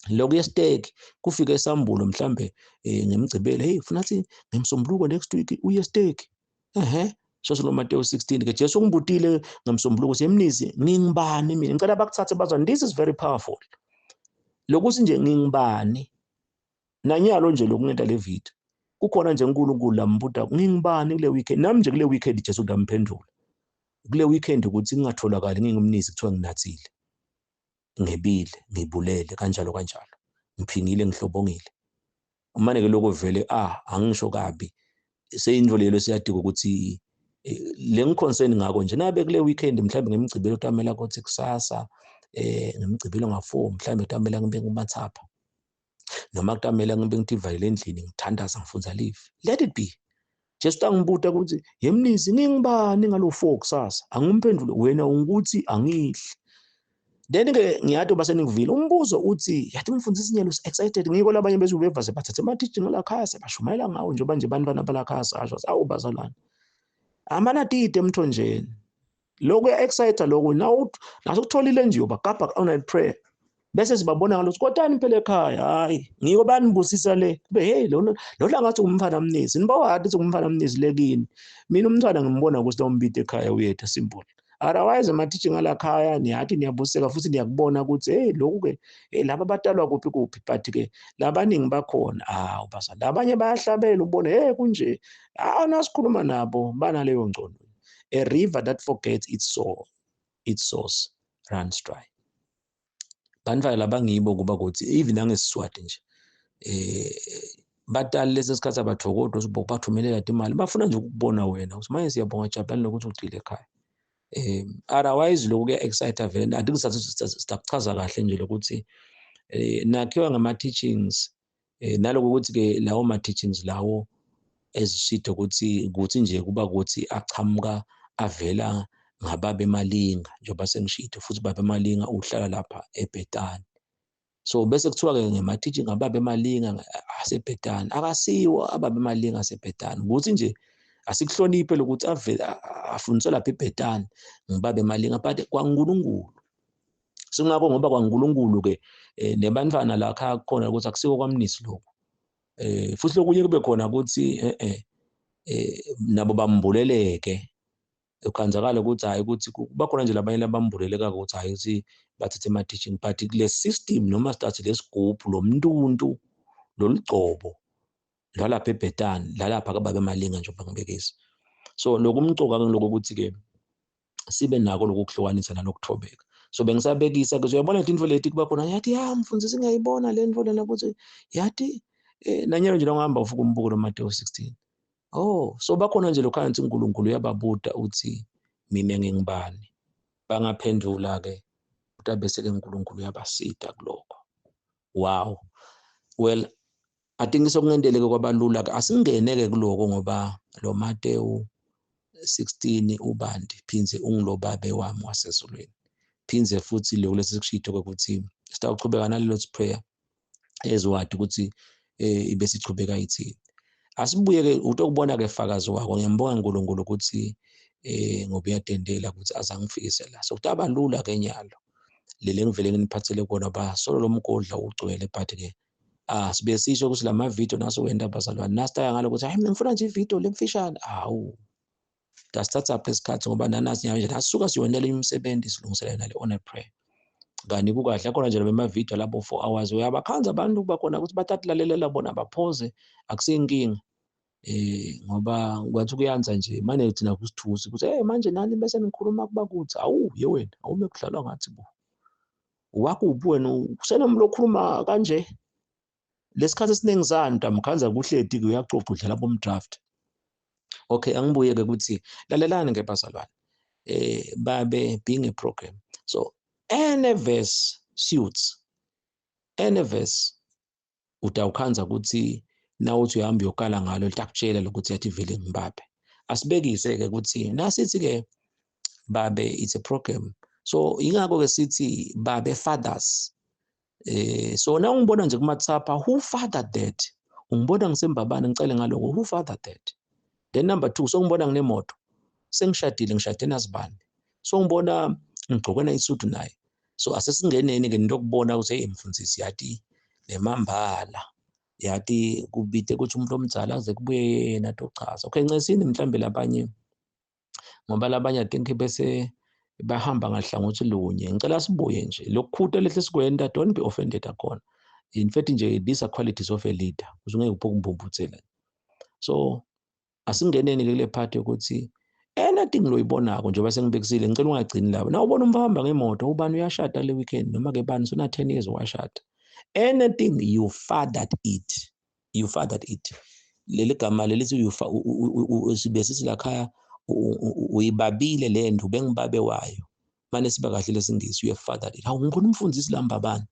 lokhu yestake kufike esambulo mhlambe ngemgcibelo, hey ufuna thi ngemsombuluko next week uye estake. Ehhe, so lo Mateyu 16 ke Jesu ungibutile ngemsombuluko semnizi ngingibani mina, ngicela bakuthathe bazwane, this is very powerful. Lokuthi nje ngingibani nanyalo nje lokungenta le video kukhona nje uNkulunkulu lambuta ngingibani kule weekend. Nami nje kule weekend Jesu ngamphendula kule weekend ukuthi ngingatholakali ngingumnizi kuthiwa nginathile, ngebile, ngibulele, kanjalo kanjalo, ngiphingile, ngihlobongile. Umane ke lokho vele angisho kabi, seyinto leyo siyadika ukuthi le ngiconcern ngako nje nabe kule weekend mhlawumbe ngemigcibelo tamela ukuthi kusasa ngemigcibelo nga4 mhlawumbe tamela ngibe ngumathapha, noma kutamela ngibe ngitivalele endlini ngithandaza ngifunza live, let it be. Jesu angibuta ukuthi yemnizi ngingibani ngalo 4 kusasa, angimphendule wena ungukuthi angidli. Then ke ngiyathi base nikuvile umbuzo uthi yathi umfundisi nyalo excited ngiko labanye bese ubeva sebathathe ama teaching la khaya sebashumayela ngawo njengoba nje bantwana bala khaya sasho awu bazalwane amanatide emthonjeni. Lokho ya excite lokho nawu nasukutholile nje ubagabha all night prayer bese sibabona ngalokho kodwa phela ekhaya hayi ngiko banibusisa le kube hey lo lo ngathi umfana mnizi nibawathi ukuthi umfana mnizi lekini. Mina umntwana ngimbona ukuthi lombide ekhaya uyetha simple. Otherwise ama teaching alakhaya niyathi niyabuseka futhi niyakubona ukuthi hey lokhu ke hey laba batalwa kuphi kuphi, but ke labaningi bakhona awu basa labanye bayahlabela ubone hey kunje nasikhuluma nabo banaleyo ngcono. A river that forgets its source, its source runs dry. Bantwana labangibo kuba kuthi even nangesiswati nje batali lesi sikhathi abathokodwa ukuthi bathumelela imali, bafuna nje ukubona wena ukuthi manje siyabonga jabulani lokuthi ugcile ekhaya. Otherwise lokhu kuya excite vele, andikusathi sizakuchaza kahle nje lokuthi nakhiwa ngama teachings, naloko ukuthi ke lawo ma teachings lawo ezishito ukuthi nje kuba ukuthi achamuka avela ngababe Malinga, njengoba sengishito futhi babe Malinga uhlala lapha eBhetani. So bese kuthiwa ke ngema teaching ababe Malinga aseBhetani, akasiwo ababe Malinga aseBhetani, ukuthi nje asikuhloniphe lokuthi avele afundiswe lapha eBhetani ngibabe Malinga, but kwaNkulunkulu. Singakho ngoba kwaNkulunkulu ke nebantwana la khaya khona ukuthi akusiko kwamnisi lokho. Futhi lokunye kube khona ukuthi nabo bambuleleke, ukhanzakala ukuthi hayi ukuthi bakhona nje labanye labambuleleka ukuthi hayi ukuthi bathathe ama teaching, but kule system noma sithi lesigubhu lomntuntu lolugcobo lalapha eBhetani lalapha kababe Malinga njengoba ngibekisa. So lokumcoka ke lokho ukuthi ke sibe nako lokuhlukanisa nalokuthobeka. So bengisabekisa ke uyabona into leti kuba khona yathi ya mfundisi ngiyayibona le nto lena ukuthi yathi nanyalo nje ngihamba ufuka umbuko lo Matthew 16. Oh, so bakhona nje lokho angithi uNkulunkulu uyababuta uthi mina ngingibani, bangaphendula ke kodwa bese ke uNkulunkulu uyabasida kulokho. Wow, well I think sokungendeleke kwabalula ke asingene ke kuloko ngoba lo Matthew 16 ubandi phinze ungilobabe wami wasezulwini, phinze futhi lokho lesikushito ukuthi sitawuchubeka nalelo prayer. Eziwadi ukuthi ibe sichubeka ithini. Asibuye-ke utokubona-ke fakazi wako. Ngiyambonga uNkulunkulu ukuthi ngoba uyadendela ukuthi azangifikise la. So kutaba lula ke nyalo leli engivele nginiphathele kona ba solo lo mgodla ugcwele, but ke sibe sisho ukuthi lama video naso wenda bazalwane nasitaya ngalo ukuthi hayi, mina ngifuna nje ivideo lemfishane. Hawu, dasithatha phi isikhathi, ngoba nanasi nje nasuka siyonela imisebenzi, silungiselela nale honor prayer. Kanti kukahle khona nje bema video labo 4 hours, uyabakhanza abantu bakhona ukuthi bathathe lalelela bona baphoze, akusinkinga ngoba kwathi kuyanza nje manje thina kusithusi ukuthi hey, manje nani bese nikhuluma kuba kuthi awu ye wena awume kudlalwa ngathi bo wakuphi wena usenomlo okhuluma kanje. Lesikhathi esiningi santo amkhanza kuhleti ke uyacoca udlala bomdraft. Okay, angibuye ke ukuthi lalelani ke bazalwane, babe being a program, so any verse suits any verse. Utawukhanza ukuthi nawuthi uyahamba uyokala ngalo litakutshela lokuthi yathi vele ngibabe. Asibekise ke ukuthi nasithi ke babe it's a program, so ingakho ke sithi babe fathers. So na ungibona nje kuma-WhatsApp, who fathered that? Ungibona ngisembabane, ngicele ngaloko, who fathered that? Then number 2, so ngibona nginemoto, sengishadile, ngishade nazibani, so ngibona ngigcoke na isudu naye. So asesingeneni ke into okubona ukuthi hey, mfundisi, yathi nemambala yathi kubide ukuthi umuntu omdala aze kubuye yena tochaza. Okay, ncesini mhlambe labanye, ngoba labanye I think bese bahamba ngahlangothi lunye. Ngicela sibuye nje lokukhuta lehle sikwenta, don't be offended akhona. In fact nje these are qualities of a leader, ukuze ungeke uphokumphumputhela. So asingeneni ke kule part yokuthi anything loyibonako njengoba sengibekisile, ngicela ungagcini lapho. Na ubona umfana ngemoto, ubani uyashada le weekend, noma ke bani sona 10 years washada, anything you fathered it, you fathered it. Leli gama lelithi sibe sithi lakhaya uyibabile le nto, bengibabe wayo manje siba kahle lesingisi, you have fathered it. Hawu, ngikhona umfundisi lamba bani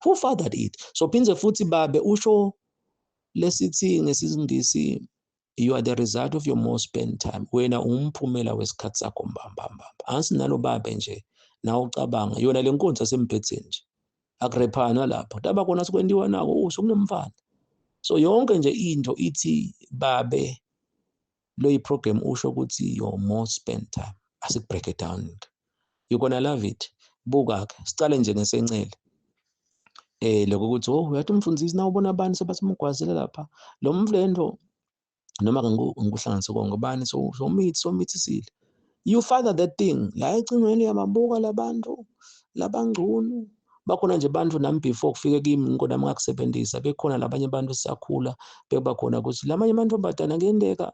who fathered it? So phindze futhi babe usho lesithi ngesingisi, you are the result of your most spent time. Wena ungumphumela wesikhathi sakho mbamba mbamba. Ansinalo babe nje nawe ucabanga yona le nkonzo asembhedzeni nje, akurephana lapho taba kona sikwentiwa nako usukunomfana. So yonke nje into ithi babe lo program usho ukuthi your most spent time. Asik break it down, you gonna love it. Buka ke sicale nje ngesencele lokho ukuthi oh, uyathi umfundisi na ubona abantu sebasemgwazile lapha lo mflendo noma ngikuhlanganise konke bani so somithisile, you father that thing la ecingweni, uyababuka labantu labangcunu bakhona nje bantu. Nami before kufike kimi ngikona ngakusebenzisa, bekhona labanye abantu sisakhula bekuba khona ukuthi lamanye amantombazana kuyenteka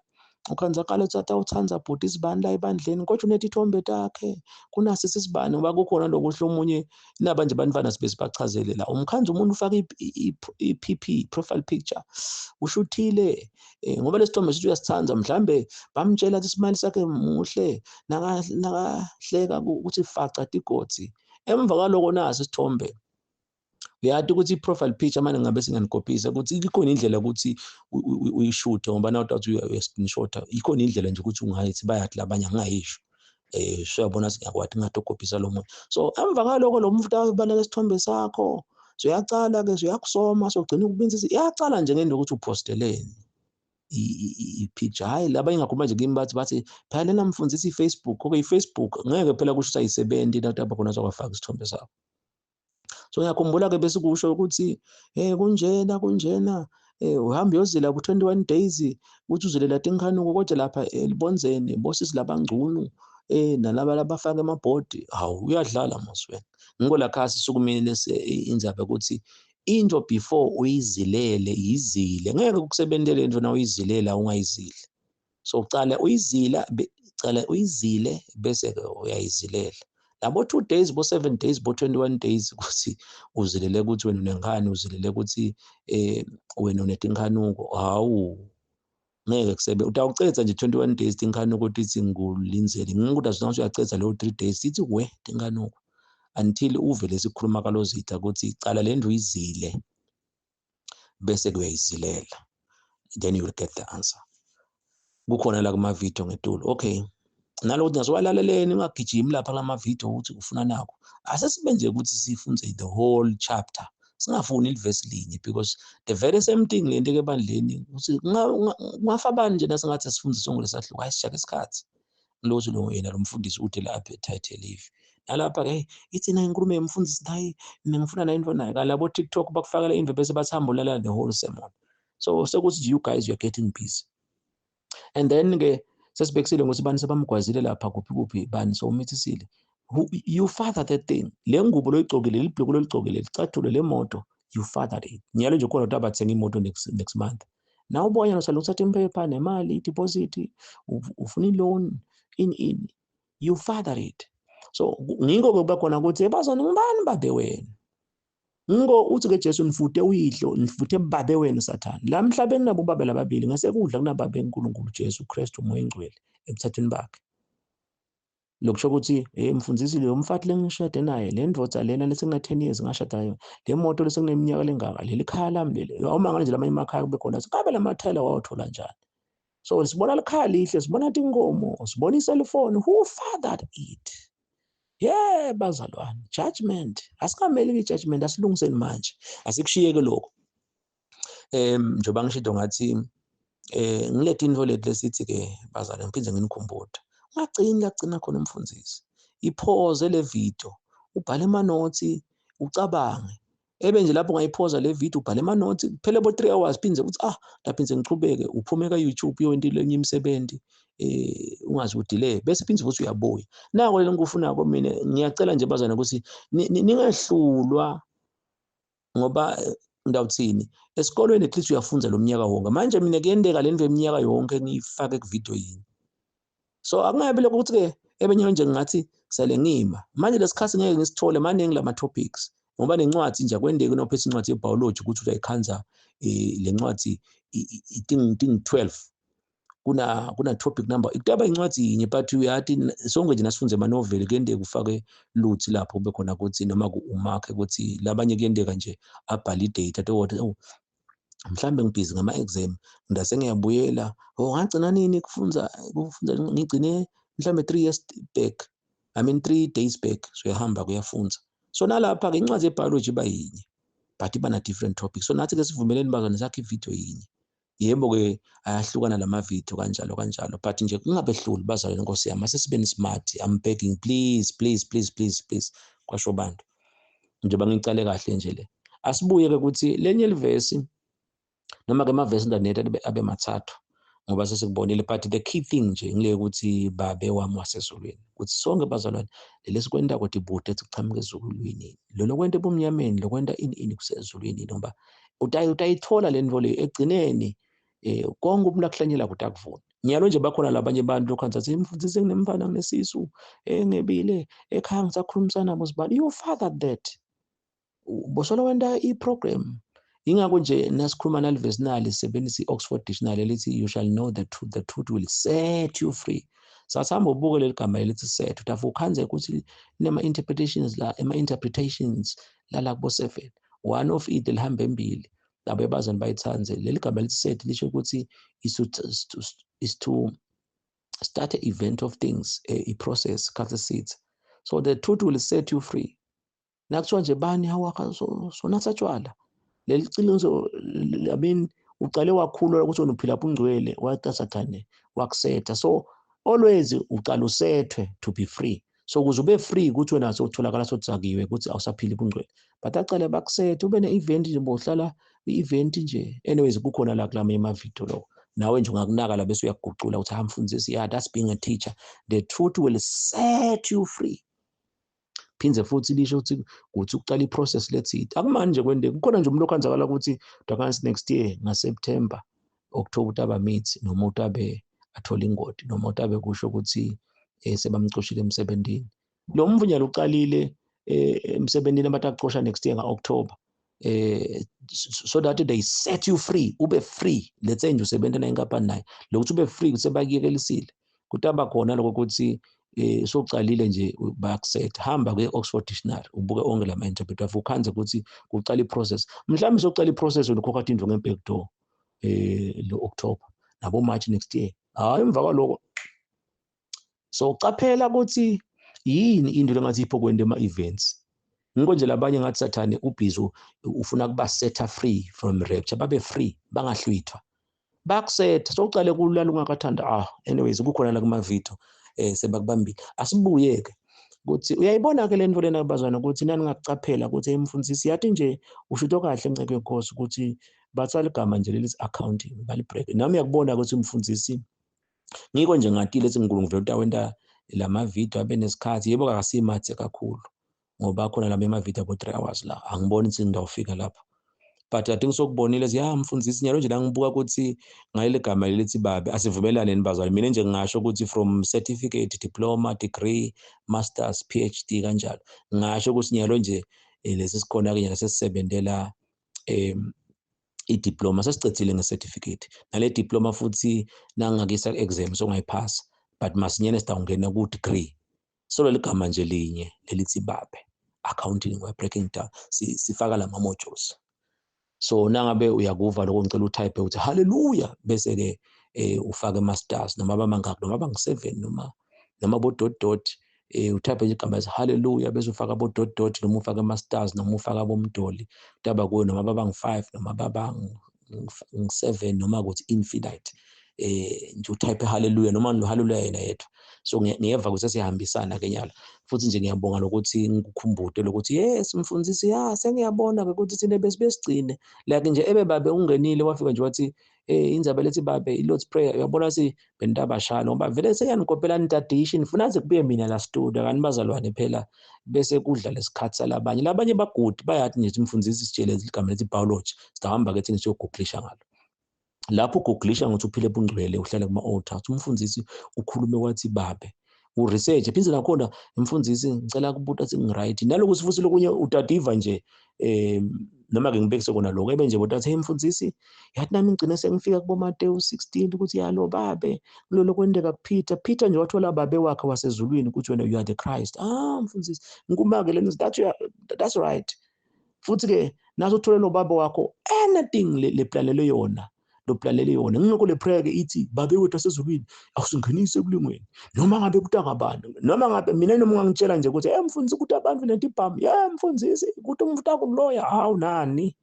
ukhanzakala uthi awuthanda bhuti isibani la ebandleni, kodwa unetithombe takhe kunasi sisibani, ngoba kukhona lokuhle omunye naba nje bantwana sibe sibachazele la umkhanzi umuntu ufaka i-PP, profile picture, ushuthile ngoba lesithombe sithi uyasithanda, mhlambe bamtshela ukuthi isimali sakhe muhle, nakahleka ukuthi faca tigodzi. Emva kwaloko nasi isithombe, uyathi ukuthi i-profile picture manje ngabe singanikopisa ukuthi ikhona indlela ukuthi uyishuthe, ngoba na utathi uya-screenshot, ikhona indlela nje ukuthi ungayithi bayathi labanye angayisho siyabona singakwati ngatokopisa lo muntu. So emva kwaloko lo muntu abaleka isithombe sakho, so uyacala ke uyakusoma, so ugcina ukubinzisa, iyacala nje ngento ukuthi uposteleni i-picture. Hayi, laba ingakhuluma nje kimi bathi phela lena mfundisi i-Facebook. Okay, i-Facebook ngeke phela kusho ukuthi ayisebenzi into apha khona sokwafaka isithombe sakho. So ngiyakhumbula ke bese kusho ukuthi kunjena kunjena, uhamba uyozila ku 21 days ukuthi uzilela tinkhanuko, kodwa lapha elibonzeni bosisi labangcunu nalaba labafaka emabhodi. Hawu, uyadlala mos wena. Ngiko la khasi sukumile indzaba ukuthi into before uyizilele yizile, ngeke kukusebentele into na uyizilela ungayizili. So ucala uyizila, cala uyizile bese ke uyayizilela labo 2 days, bo 7 days, bo 21 days, ukuthi uzilele ukuthi wena unenkani, uzilele ukuthi wena unetinkhanuko. Hawu, ngeke kusebe utawucetha nje 21 days tinkhanuko tithi ngulindzele ngikuthi asinathi uyacetha leyo 3 days tithi we tinkhanuko until uve lesikhuluma kalozitha ukuthi cala le ndlu uyizile bese kuyayizilela, then you will get the answer. Kukhona la kuma video ngetulo. Okay, nalokuthi nasiwalaleleni, ungagijimi lapha kulama video ukuthi ufuna nako. Asesibe nje ukuthi sifunze the whole chapter. Singafuni livesi linye, because the very same thing lento ke ebandleni ukuthi kungafa bani nje nasingathi sifundise sonke lesahluko. Hayi, sishaka isikhathi lothi lo yena lo mfundisi uthi la appetite leave nalapha ke ithi na inkulumo yomfundisi, hayi, mina ngifuna nayo into nayo. Kanti labo TikTok bakufakela into bese bathamba ulalela the whole sermon. So sekuthi you guys, you are getting busy. And then ke sesibekisile ngokuthi bani sebamgwazile lapha kuphi kuphi, bani sowumithisile. You father that thing. Le ngubo loyigcokile, libhluku loligcokile, licathulo, le moto, you fathered it. Nyalo nje khona abathenga imoto next month. Na ubona usale uthatha impepha nemali, i-deposit, ufuna i-loan, ini ini. You father it. So ngiko ke kuba khona ukuthi bazona ngibani babe wena. Ngiko uthi ke Jesu, nifute uyihlo, nifute babe wenu Sathane. La emhlabeni nabo babe lababili, ngasekudla kunababe uNkulunkulu, Jesu Kristu, uMoya Engcwele ebuthathweni bakhe. Lokusho ukuthi hey mfundisi, lo mfati lengishade naye, le ndoda lena lesengina 10 years ngashada nayo, le moto lesengineminyaka lengaka, leli khaya lami leli. Awumangala nje lamanye emakhaya kube khona ngabe lamathayela wawathola njani. So sibona likhaya lihle, sibona tinkomo, sibona i-cellphone. Who fathered it? Yeah, bazalwane, judgment. Asikameli i-judgment, asilungiseni manje. Asikushiyeke lokho. Njengoba ngisho ngathi ngilethe into leti lesithi ke bazalwane, ngiphinde nginikhumbude. Ungagcini la kugcina khona umfundisi. Ipause le video, ubhale ama notes, ucabange. Ebe nje lapho ungayiphoza le video, ubhale ama notes, kuphele bo 3 hours, phindze uthi ah, laphinze ngichubeke, uphume ka YouTube uyowenta lenye imisebenzi, ungazi udelay, bese phindze futhi uyabuya. Nako lelo ngikufunako mina, ngiyacela nje bazana ukuthi ningehlulwa, ngoba ngidawuthini esikolweni at least uyafunza lo mnyaka wonke. Manje mina kuyenteka le nto eminyaka yonke ngiyifake ku video yini. So akungabi lokho ukuthi ke ebenye nje ngathi sele ngima manje lesikhathi ngeke ngisithole, maningi lama topics, ngoba nencwadi nje akwendeki nophethe incwadi yebiology ukuthi uyayikhanza le ncwadi iting ting 12 kuna topic number ikutaba incwadi yinye, but uyathi sonke nje nasifunze ama-novel kuyenteka ufake luthi lapho kube khona ukuthi noma umakhe ukuthi labanye kuyenteka nje abhale i-date athi oh, mhlambe ngibhizi ngama-exam, ngidase ngiyabuyela, oh, ngagcina nini kufunza, ngigcine mhlambe 3 years back, I mean 3 days back. So uyahamba kuyafunza. So nalapha ke incwadi yebiology iba yinye, but iba na different topics. So nathi ke sivumeleni bazwane, sakhe ivideo yinye. Yebo ke ayahlukana lama video kanjalo kanjalo, but nje kungabehluli bazalwane. Nkosi yami, asesibeni smart. I'm begging, please, please, please, please, please, kwasho bantu. Njengoba ngicale kahle nje le, asibuye ke ukuthi lenye livesi noma ke amavesi ndanetha abe mathathu, ngoba sesikubonile. But the key thing nje ngile ukuthi babe wami wasezulwini, ukuthi sonke bazalwane leli sikwenta kodwa ibude ethi kuchamuka ezulwini, lo lokwenta ebumnyameni, lokwenta ini ini kusezulwini, ngoba utayithola le nto le egcineni. Konke umuntu akuhlanyela kude akuvuna. Ngiyalo nje bakhona labanye abantu lokhanza athi mfundisi, nginemfana, nginesisu, ngebile ekhaya, ngisakhulumisana nabo sibani. You father that bosolo wenta i-program. Ingakho nje nasikhuluma nalivesi nali sisebenzisa i-Oxford Dictionary elithi, "You shall know the truth, the truth will set you free." Sasihamba ubuke leli gama elithi set, utafika ukhanze ukuthi linema-interpretations la, ema-interpretations lala kubo 7. One of it lihamba embili labo ebazani bayithanze leli gama elithi set, lisho ukuthi is to start a event of things, a process khathi sithi. So the truth will set you free. Nakuthiwa nje bani hawakha sonatha tshwala, leli qiniso, I mean, uqale wakhulula ukuthi wena uphila bungcwele, wathi Sathane wakusetha. So always uqala usethwe to be free. So ukuze ube free ukuthi wena sowutholakala sodzakiwe ukuthi awusaphili bungcwele, but acale bakusethe, ube ne-event nje, bohlala i-event nje. Anyways, kukhona la kulama ema-video lokho, nawe nje ungakunaka la bese uyakugucula ukuthi mfundisi, yeah, that's being a teacher. The truth will set you free. Phindze futhi lisho ukuthi ukucala i-process lethile akumanje nje kwendeka. Kukhona nje umuntu okhanzakala ukuthi dakansi next year ngaSeptember, October utaba mithi, noma utabe athola ingodi, noma utabe kusho ukuthi sebamcoshile emsebenzini. Lo mvunyalo uqalile emsebenzini abathi akucosha next year nga-October, so that they set you free, ube free. Let's say nje usebenza na inkampani naye, lokuthi ube free kusebakuyekelisile, kutaba khona lokho ukuthi sokucalile nje bayakusetha. Hamba kwe-Oxford Dictionary, ubuke onke lama interpreter, ukhanze ukuthi kucala i-process. Mhlawumbe sokucala i-process ukhokha into nge-back door lo October nabo March next year. Hayi, emva kwaloko. So caphela ukuthi yini into lengathi ipho kwenta ema-events. Ngikho nje labanye ngathi Sathane ubhizi ufuna kuba set free from rapture, babe free, bangahlwithwa. Bakusetha sowucale kulala ungakathanda. Anyways, kukhona la kuma video sebakubambile. Asibuye ke ukuthi uyayibona ke lento lena bazwana ukuthi nani ngakucaphela ukuthi emfundisi yathi nje ushuto kahle nceke yenkosi ukuthi batsala igama nje leli accounting balibreak. Nami uyakubona ukuthi umfundisi ngiko nje ngatile ethi uNkulunkulu vele utawenta lama video abe nesikhathi. Yebo, akasimathe kakhulu ngoba khona lama ema-video abo 3 hours la, angiboni ukuthi ngidawufika lapho, but I think sokubonile ya mfundisi nyalo nje la ngibuka ukuthi ngaleli gama lelithi babe asivumelane nibazali. Mina nje ngingasho ukuthi from certificate, diploma, degree, masters, PhD kanjalo, ngingasho ukuthi nyalo nje lesi sikhona ke nyalo sesisebentela i-diploma, sesicedzile nge-certificate nale diploma futhi nangingakisa exam songayiphasa, but masinyane sitawungena ku-degree. So leli gama nje linye lelithi babe accounting, we are breaking down, sifaka lama modules. So nangabe uyakuva lokho, ngicela utype uthi hallelujah, bese ke ufake ama stars noma abamangaki noma abangu7 noma bo dot dot, utype nje igama lithi hallelujah, bese ufaka abo dot dot noma ufake ama stars noma ufaka abomdoli taba kuyo, noma babangu5 noma babangu7 noma ukuthi infinite, nje utype hallelujah noma lo hallelujah yena yedwa. So ngiyeva ukuthi siyahambisana ke nyala futhi nje ngiyabonga lokuthi ngikukhumbute lokuthi yes mfundisi, ya sengiyabona ke ukuthi thina besigcine like nje ebe babe ungenile wafika nje wathi indzaba lethi babe i-Lord's Prayer, uyabona si bentabashana ngoba vele seyanikopela nitadishi nifuna ze kubuye mina la studio kanti bazalwane phela bese kudla lesikhathi salabanye. Labanye bagudi bayathi nje mfundisi sitshele igama lethi biology, sihamba ke thina siyogooglisha ngalo. Lapho ugooglisha ngokuthi uphile bungcwele uhlale kuma altar, umfundisi ukhulume wathi babe uresearch phinde nakhona mfundisi ngicela kubuta ukuthi ngiright nalokuthi futhi lokunye utadiva nje noma ke ngibekise kona lokho ebe nje botathi hey mfundisi yathi nami ngigcine sengifika kubo Matthew 16 ukuthi yalo babe kulolo kwendeka kuPeter, Peter nje wathola babe wakhe wasezulwini ukuthi wena you are the Christ. Mfundisi ngikumake lena, that's right. Futhi ke naso uthole lo baba wakho anything le planele yona lo planele yona ngingekho le prayer ke ithi babe wethu asezulwini awusingenise ekulingweni noma ngabe kutangabani noma ngabe mina noma ungangitshela nje ukuthi mfundisi ukuthi abantu nentibhamu yeah mfundisi ukuthi umuntu akuloya hawu nani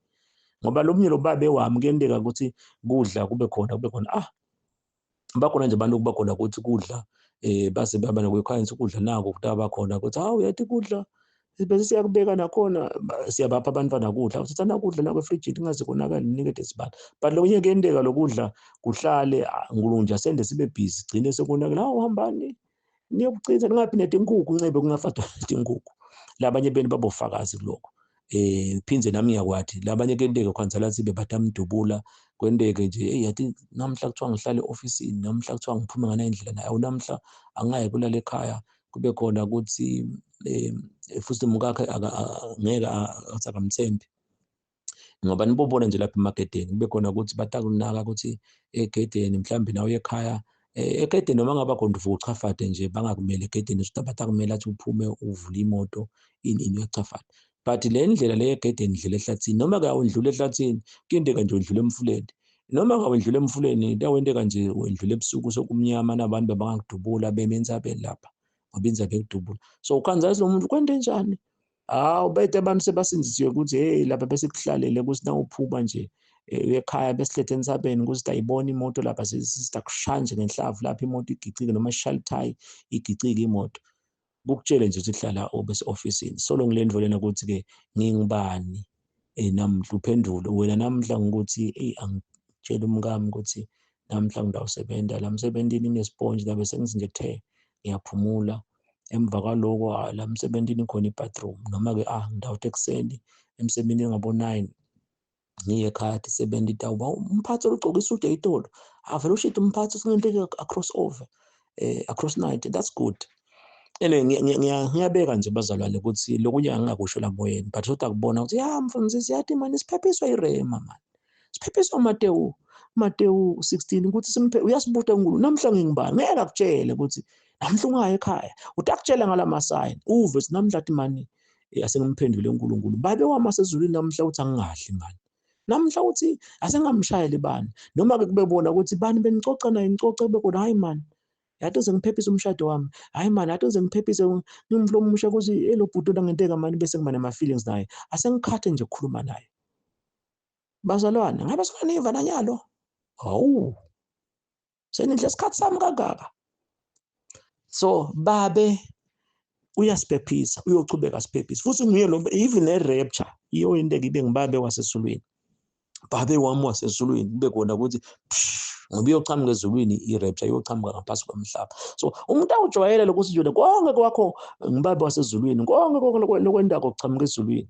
ngoba lo mnye lo babe wami kuyenteka ukuthi kudla kube khona bakhona nje abantu kuba khona ukuthi kudla base baba nokwekhayinsi ukudla nako kutaba khona ukuthi hawu yathi kudla bese siyakubeka nakhona siyabapha abantwana kudla uthatha nakudla nako efrijini kungaze konakale nikede sibani, but lokunye kuyenteka lokudla kuhlale ngulunja sende sibe busy gcine sekonakele. Hawu hambani niyokuchitha ningaphi netinkukhu ncebe kungafadwa netinkukhu. Labanye benu babofakazi kulokho phindze nami ngiyakwathi labanye kuyenteka khwanzala sibe batamdubula kwenteke nje hey yathi namhla kuthiwa ngihlale e-ofisini namhla kuthiwa ngiphume ngana indlela nayo namhla angayi kulala ekhaya kube khona ukuthi futhi umkakhe ngeke athi akamthembi ngoba nibobona nje lapha emagedeni kube khona ukuthi batakunaka ukuthi egedeni mhlambe nawe ekhaya egedeni noma ngaba khona uvuka uchafade nje bangakumele egedeni ukuthi batakumele athi uphume uvule imoto ini uyachafada, but le ndlela le egedeni indlela ehlathini noma ke awundlula ehlathini kuyenteka nje undlula emfuleni noma ke awundlula emfuleni kuyawenteka nje wendlula ebusuku sokumnyama nabantu bangakudubula beme entsabeni lapha ngoba indzaba ekudubula. So ukhanza lo muntu kwente njani? Hawu bethe abantu sebasindisiwe ukuthi hey lapha bese kuhlalele ukuthi nawuphuma nje ekhaya besilethe entsabeni ukuthi ayibona imoto lapha sisitakushaya nje ngenhlavu lapha imoto igicike noma ishalthayi igicike imoto kukutshele nje ukuthi hlala obese officeini. Solo ngilendvo lena ukuthi ke ngingibani namhla uphendule wena namhla ngokuthi hey angitshela umkami ukuthi namhla ngidawusebenza la msebentini nesponge la bese ngithi nje the ngiyaphumula emva kwaloko la msebentini khona ibathroom noma ke ngidawuthi ekuseni emsebentini ngabo 9 ngiye ekhaya tisebenzi tawuba umphathi olugcoka isudu eyitolo avele ushide umphathi usingenteke across over across night, that's good. Anyway ngiyabeka nje bazalwane ukuthi lokunye angingakusho la moyeni, but kodwa kubona ukuthi ya mfundisi yathi mani siphephiswa irema mani siphephiswa Matthew 16 ukuthi simphe uyasibuta uNkulunkulu namhla ngingibani ngeke akutshele ukuthi namhla ungayi ekhaya utakutshela ngalamasayini uve namhla athi mani asengimphendule uNkulunkulu babe wami asezulwini namhla uthi angingadli mani namhla uthi asengamshayeli bani noma ke kube bona ukuthi bani benicoca naye nicoca kube khona hayi mani. Yathi uze ngiphephise umshado wami. Hayi mani, yathi uze ngiphephise ngimflo omusha ukuthi elo bhuti langenteka mani bese kuba nama-feelings naye. Asengikhathe nje ukukhuluma naye. Bazalwane, ngabe singaniva nanyalo? Hawu. Senidle isikhathi sami kangaka. So babe uyasiphephisa, uyochubeka asiphephise. Futhi nguye lo even ne-rapture iyo into ibe ngibabe wasezulwini. Babe wami wasezulwini kube khona ukuthi ngoba iyochamuka ezulwini i-rapture, iyochamuka ngaphansi komhlaba. So umuntu awujwayele lokuthi nje konke kwakho ngibabe wasezulwini, konke konke lokwendako kuchamuka ezulwini.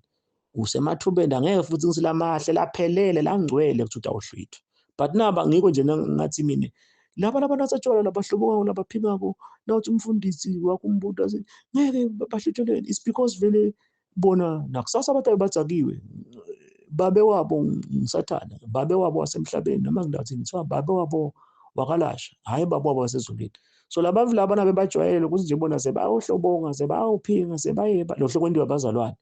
Usemathubeni angeke futhi ngithi lamahle laphelele langcwele ukuthi utawuhlwithwa. But naba ngikho nje ngathi mina laba labantu asatshwala labahlobokako labaphingako nawuthi umfundisi wakho umbuto athi ngeke bahluthelweni. It's because vele bona nakusasa abantu badzakiwe, babe wabo ngisathana, babe wabo wasemhlabeni, noma ngingathi ngithiwa babe wabo wakalasha, hhayi babe wabo wasezulwini. So labantu laba nabe bajwayele ukuthi nje bona sebayohlobonga, sebayophinga, sebayeba lo hlobo kwentiwa abazalwane.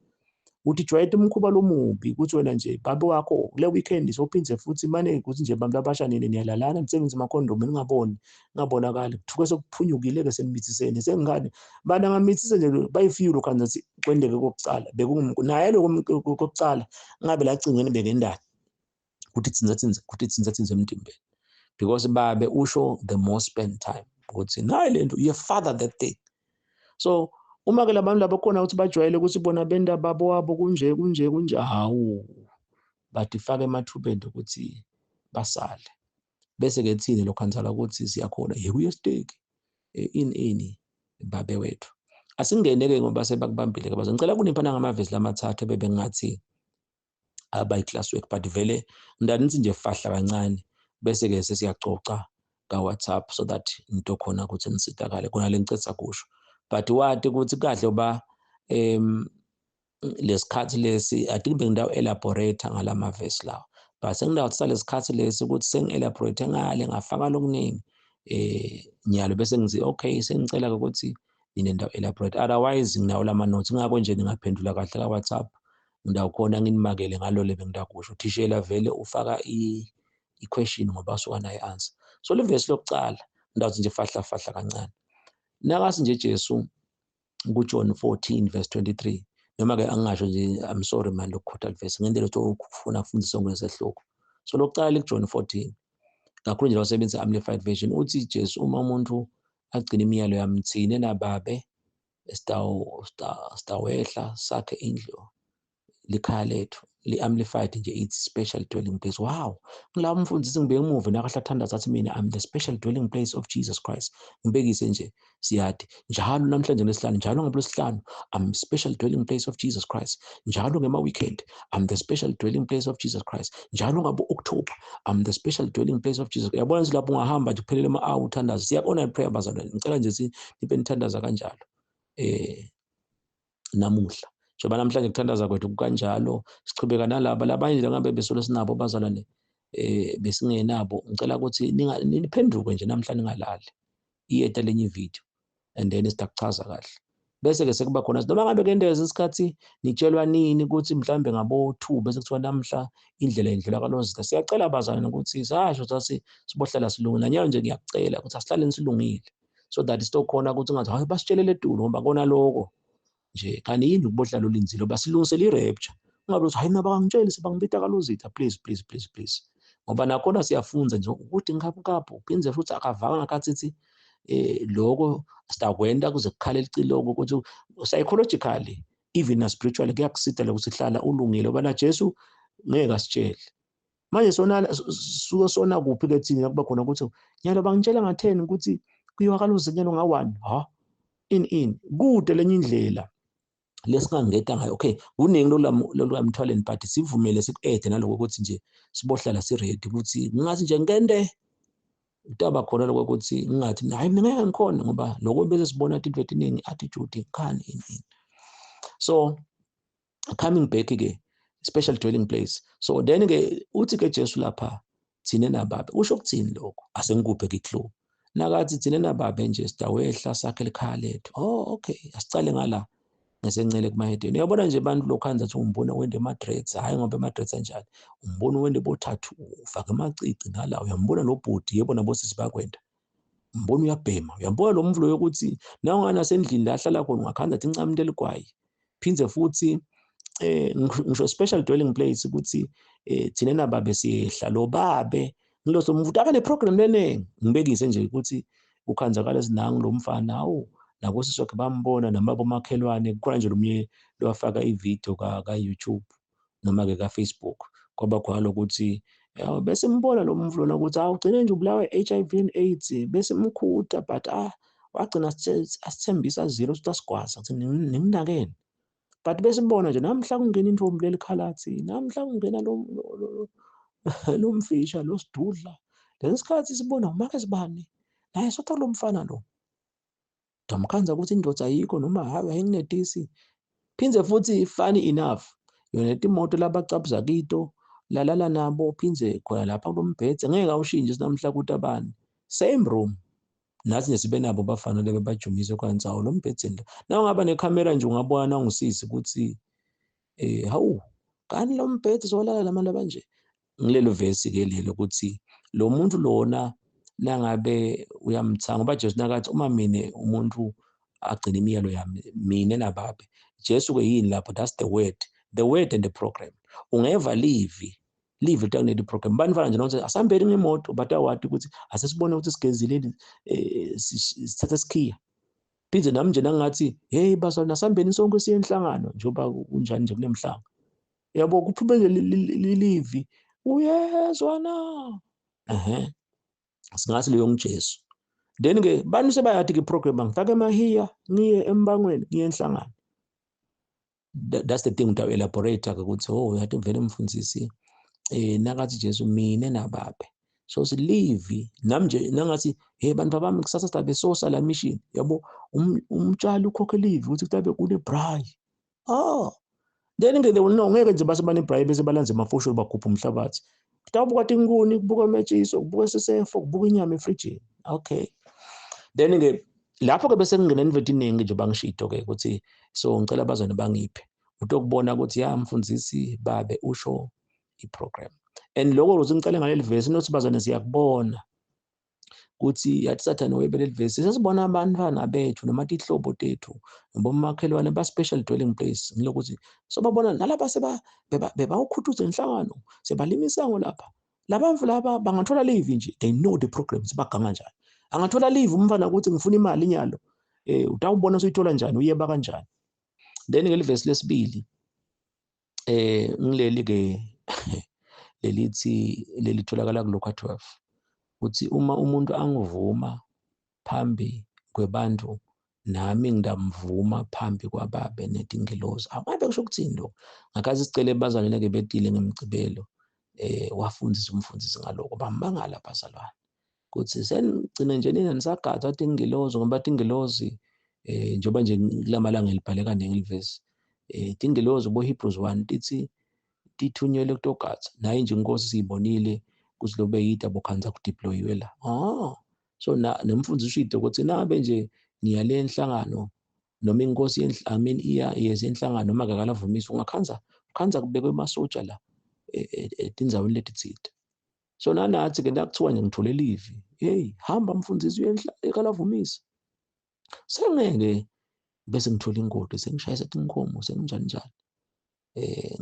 Uthi jwayete umkhuba lomubi ukuthi wena nje babe wakho kule weekend sophindze futhi mane ukuthi nje bantu abasha nini niyalalana nisebenzise amakhondomu ningaboni, ningabonakali. Kuthuke sekuphunyukile-ke senimithisene sengane bantu angamithise nje bayifiyo lokhu anzathi kwendeke kokucala naye lokho kokucala ngabe la cingweni bengendani ukuthi tsinza tsinza ukuthi tsinza tsinza emtimbeni, because babe usho the more spend time ukuthi nayi lento you father that thing. So uma ke labantu laba khona ukuthi bajwayele ukuthi bona benda babo wabo kunje kunje kunje, hawu bathi faka emathubeni ukuthi basale bese ke thina lokhansala ukuthi siyakhona yekuye stake ini babe wethu. Asingene ke ngoba sebakubambile ke bazo. Ngicela kunipha nangamavesi lamathathu ebebe ngathi abayi class work, but vele ngidanithi nje fahla kancane bese ke sesiyacoca ka WhatsApp so that into khona ukuthi nisitakale khona lengicetha kusho. But wathi ukuthi kahle uba lesikhathi lesi ati kube ngidawu elaborate ngalamavesi lawa, but sengidawuthi lesikhathi lesi ukuthi sengi-elaborate ngale ngafaka lokuningi nyalo bese ngithi okay sengicela ukuthi nine ndawo elaborate, otherwise nginawo lama notes. Ngakho nje ningaphendula kahle ka WhatsApp, ngidawu khona nginimakele ngalo le bengidakusho. Thishela vele ufaka i-question ngoba usuka nayo i-answer. So le verse lokucala ngidawuthi nje fahla fahla kancane. Nakasi nje Jesu kuJohn 14 verse 23, noma ke angingasho nje I'm sorry man lokukhotha le verse ngendlela ukuthi ukufuna kufundisa ngesehluko. So lokucala kuJohn 14 kakhulu nje wasebenzisa Amplified Version, uthi Jesu uma umuntu agcina imiyalo yami thine nababe sitawehla sakhe indlu likhaya lethu. Li-amplified nje it's special dwelling place. Wow, ngila umfundisi ngibeke emuva nakahle athandaza athi mina I'm the special dwelling place of Jesus Christ. Ngibekise nje siyadi njalo namhlanje nesihlanu, njalo ngolwesihlanu I'm special dwelling place of Jesus Christ, njalo ngema weekend I'm the special dwelling place of Jesus Christ, njalo ngabo October I'm the special dwelling place of Jesus. Uyabona nje lapho ungahamba nje kuphelele ama hour uthandaza. Siya online prayer bazalwane, ngicela nje nibe nithandaza kanjalo namuhla. Njengoba namhlanje kuthandaza kwethu kanjalo, sichubeka nalaba labanye nje ngabe besolo sinabo bazalwane besingenabo. Ngicela ukuthi niphenduke nje namhla ningalali, iyeta lenye video and then sidakuchaza kahle. Bese ke sekuba khona noma ngabe kendeza isikhathi nitshelwa nini ukuthi mhlambe ngabo 2 bese kuthiwa namhla indlela indlula kalozitha. Siyacela bazalwane ukuthi sasho sathi sibohlala silungile. Nanyalo nje ngiyakucela ukuthi asihlaleni silungile so that sitokhona ukuthi ngathi hayi basitshelele etulo ngoba kona lokho nje kanti yini ukubohlala ulinzile basilungisele i-rapture. Ungabe uthi hayi mina bangangitsheli sebangibita kalozitha, please please please please, ngoba nakhona siyafunza nje ukuthi ngapho phindze futhi akavanga ngathi lokho sitakwenda kuze kukhale licilongo ukuthi psychologically even na spiritually kuyakusida lokuthi hlala ulungile ngoba na Jesu ngeke asitshele. Manje sona suke sona kuphi ke thina kuba khona ukuthi nyalo bangitshela nga-10 ukuthi kuyiwa kalozitha nyalo nga-1 ha in kude lenye indlela lesingangeta ngayo. Okay, kuningi lokulamthwaleni but sivumele siku-ede naloko ukuthi nje sibohlala si-ready ukuthi ngingathi nje ngente kutaba khona lokho ukuthi ngingathi hayi mina ngeke ngikhona ngoba lokho bese sibona into etiningi attitude khani in. So coming back ke special dwelling place. So then ke uthi ke Jesu lapha thine nababe usho ukuthini lokho? Asengikuphe ke clue. Nakathi thine nababe nje sidawehla sakhe likhaya lethu. Oh okay, asicale ngala ngesencele kumahedeni. Uyabona nje abantu lokhanza athi umbona wende ema-dreads, hhayi ngoba ema-dreads anjani, umbona wende bothathu ufake amacici nala, uyambona lo bhuti, yebo nabo sisi bakwenda. Mbona uyabhema, uyambona lo muntu loyo ukuthi nawungana sendlini la ahlala khona ungakhanza tincamu teligwayi. Phindze futhi ngisho special dwelling place ukuthi thina nababe siyehla lo babe ngiloso muntu aka ne-program leningi. Ngibekise nje ukuthi ukhanzakala sinangu lo mfana, hawu nabosisi wakhe bambona noma bomakhelwane. Kukhona nje lomunye lowafaka ividiyo ka-YouTube noma-ke ka-Facebook, kwaba khona lokuthi bese mbona lo muntu lona ukuthi awugcine nje ubulawa i-HIV and AIDS, bese mkhuta but wagcina asithembisa zero ukuthi asigwaza ukuthi nimnakene. But bese mbona nje namhla kungena intombi leli khalathi, namhla kungena lo mfisha lo sidudla, lesi sikhathi sibona umake sibani naye sotha lo mfana lo damkhanza ukuthi indoda ayikho noma hayi ayinginetisi. Phindze futhi funny enough yona imoto labacabuza kito lalala nabo phindze khona lapha kulombhedze ngeke awushintshe sinamhla kuthi abani same room nathi nje sibe nabo bafana lebe bajumise kwanzawo lo mbhedzeni lo. Na ungaba nekhamera nje ungabona nawungusisi ukuthi hawu kani lo mbhedze solala labantu abanje. Ngilelo vesi ke lelo ukuthi lo muntu lona nangabe uyamthanga, ngoba Jesu nakathi uma mina umuntu agcina imiyalo yami mina nababe. Jesu ke yini lapho? That's the word, the word and the program. Ungeva livi live litakunedi program. Banifana nje nokuthi asihambeni ngemoto but awati ukuthi asesibone ukuthi sigezile sithatha sikhiya. Phinde nami nje nangathi hey bazalwane asihambeni sonke siye enhlangano njengoba kunjani nje kunemhlanga. Yabo kuphume nje livi uyezwa na? Singathi leyo nguJesu. Then ke bantu sebayathi ke program angifake emahiya ngiye embangweni ngiye enhlangano. That's the thing utawu elaborate ke ukuthi oh yathi vele mfundisi nakathi Jesu mina nababe. So silivi nami nje nangathi hey bantu bami kusasa sizabe sosa la mission yabo umtshali ukhokhe livi ukuthi kutabe kune braai. Then ke they will know ngeke nje base bane braai bese balanze emafosholo bakhupha umhlabathi. Kutawubuka tinkuni, kubuka ametshiso, kubuka isisefo, kubuka inyama efrijini. Okay. Then ke lapho ke bese kungena into eningi nje bangishito ke ukuthi so ngicela abazalwane bangiphe. Utokubona ukuthi ya mfundisi babe usho iprogram. And lokho ukuthi ngicela ngaleli verse nothi bazalwane siyakubona ukuthi yathi Sathane webele leli verse sesibona abantwana bethu noma tihlobo tethu nobomakhelwane ba special dwelling place ngilokuthi so babona nalaba seba bebawukhuthuza inhlangano sebalima isango lapha labamfu laba bangathola leave nje they know the programs baganga njani angathola leave umfana ukuthi ngifuna imali inyalo utawubona usuyithola njani uyeba kanjani. Then ke verse lesibili ngileli ke lelithi lelitholakala kuLuka 12 uthi uma umuntu angivuma phambi kwebantu nami ngidamvuma phambi kwababe netingilozi. Awungabe kusho ukuthini lokho? Ngakhathi sicele bazalwane ke betile ngemgcibelo wafundisa umfundisi ngaloko bamangala bazalwane kuthi senigcine nje nina nisagada tingilozi ngoba tingilozi njengoba nje kulamalanga elibhale kaningi livesi tingilozi bo Hebrews 1 tithi tithunyelwe kutogatha naye nje inkosi siyibonile kuthi lobe yida bokhanza kudeployiwe la. So na nemfundisi ushide ukuthi nabe nje ngiyale enhlangano noma inkosi I mean iya yezenhlangano noma akalavumisa ungakhanza ukhanza kubekwe emasoja la etindzaweni letitsite. So nanathi ke nakuthiwa nje ngithole livi hey hamba mfundisi uye ekalavumisa sengeke bese ngithola ingodi sengishayisa tinkomo senginjani njani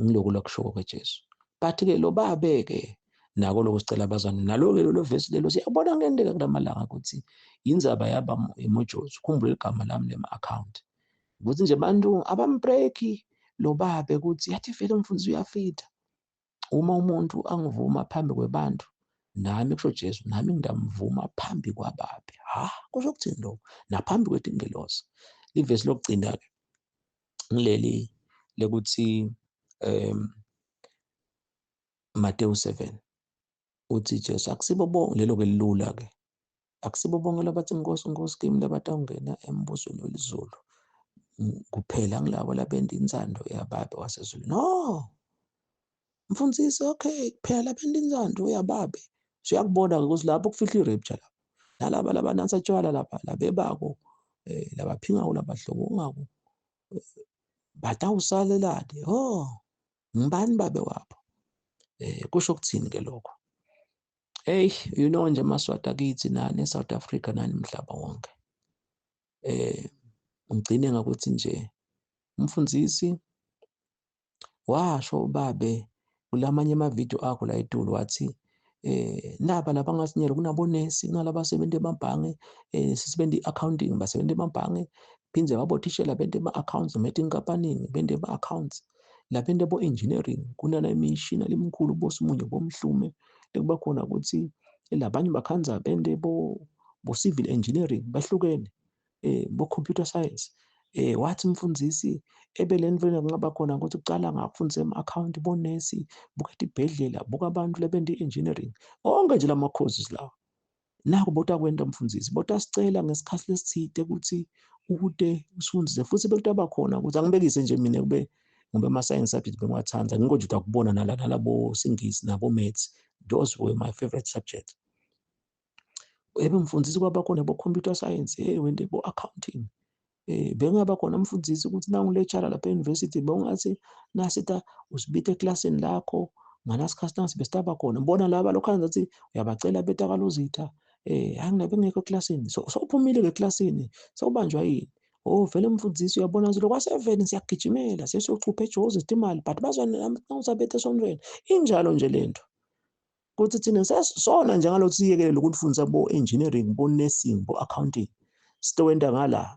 ngiloko lakusho ke Jesu. But ke lo babe ke nako lokho sicela abazalwane nalo ke lo verse lelo siyabona ngenteka kulamalanga ukuthi indzaba yaba emojozi ukhumbule igama lami lema account ukuthi nje bantu abambreaki lo babe ukuthi yathi vele umfundisi uyafitha uma umuntu angivuma phambi kwebantu nami kusho Jesu nami ngidamvuma phambi kwababe. Ha kusho ukuthini lokho? Naphambi kwetingelosi. Ivesi lokugcina ke ngileli lekuthi Mateyu 7 uthi Jesu akusibo bonke lelo ke lula ke akusibo bonke labathi Nkosi Nkosi kimi labatawungena embusweni welizulu kuphela ngilabo labenta intsando yababe wasezulwini. No mfundisi okay kuphela labenta intsando yababe. Siyakubona ke ukuthi lapho kufihla irapture lapha nalaba labanatsa tshwala lapha labebako labaphingako labahlobongako batawusalelani. Oh ngibani babe wabo? Kusho ukuthini ke lokho? Hey, you know nje maswati akithi nani eSouth Africa nani mhlaba wonke. Eh ngigcine ngakuthi nje umfundisi washo babe kulamanye amavidiyo akho la etulu wathi eh naba labangasinyela kunabonesi kunalabasebenza emabhange eh sisebenza i-accounting basebenza emabhange phinde babothishela bente ema-accounts noma etinkampanini bente ema-accounts labente bo-engineering kunala imishina lemikhulu bosimunye bomhlume lekuba khona ukuthi labanye bakhanza bente bo-civil engineering bahlukene eh bo-computer science eh wathi umfundisi ebe le nto kungaba khona ukuthi ucala ngakufundisa ama-account bonesi buka tibhedlela buka abantu lebenta i-engineering onke nje lama-courses lawa naku botakwenta mfundisi botasicela ngesikhathi lesithide ukuthi ukude usifundise futhi bekutaba khona ukuthi angibekise nje mina kube ngoba ama-science subject bengiwathanda ngikho nje utakubona nala nalabo singisi nabo-maths those were my favorite subject Yebo mfundisi kwaba khona bo-computer science, hey wente bo-accounting. Eh bengaba khona mfundisi ukuthi nangu-lecturer lapha e-university bowungathi nasita usibita eklasini lakho ngalasikhathi nasi besitaba khona. Bona laba lokho ngathi uyabacela beta kalozitha eh anginabe ngekho eklasini. So sowuphumile ke eklasini, sewubanjwa yini? Oh vele mfundisi uyabona nje lokwa-7 siyagijimela sesiyoxhupha eJozi imali but bazwana nawusabetha esontweni. Injalo nje lento. Kuthi thina sona njengaloku siyekele lokufundisa bo-engineering, bo-nursing, bo-accounting sitowenta ngala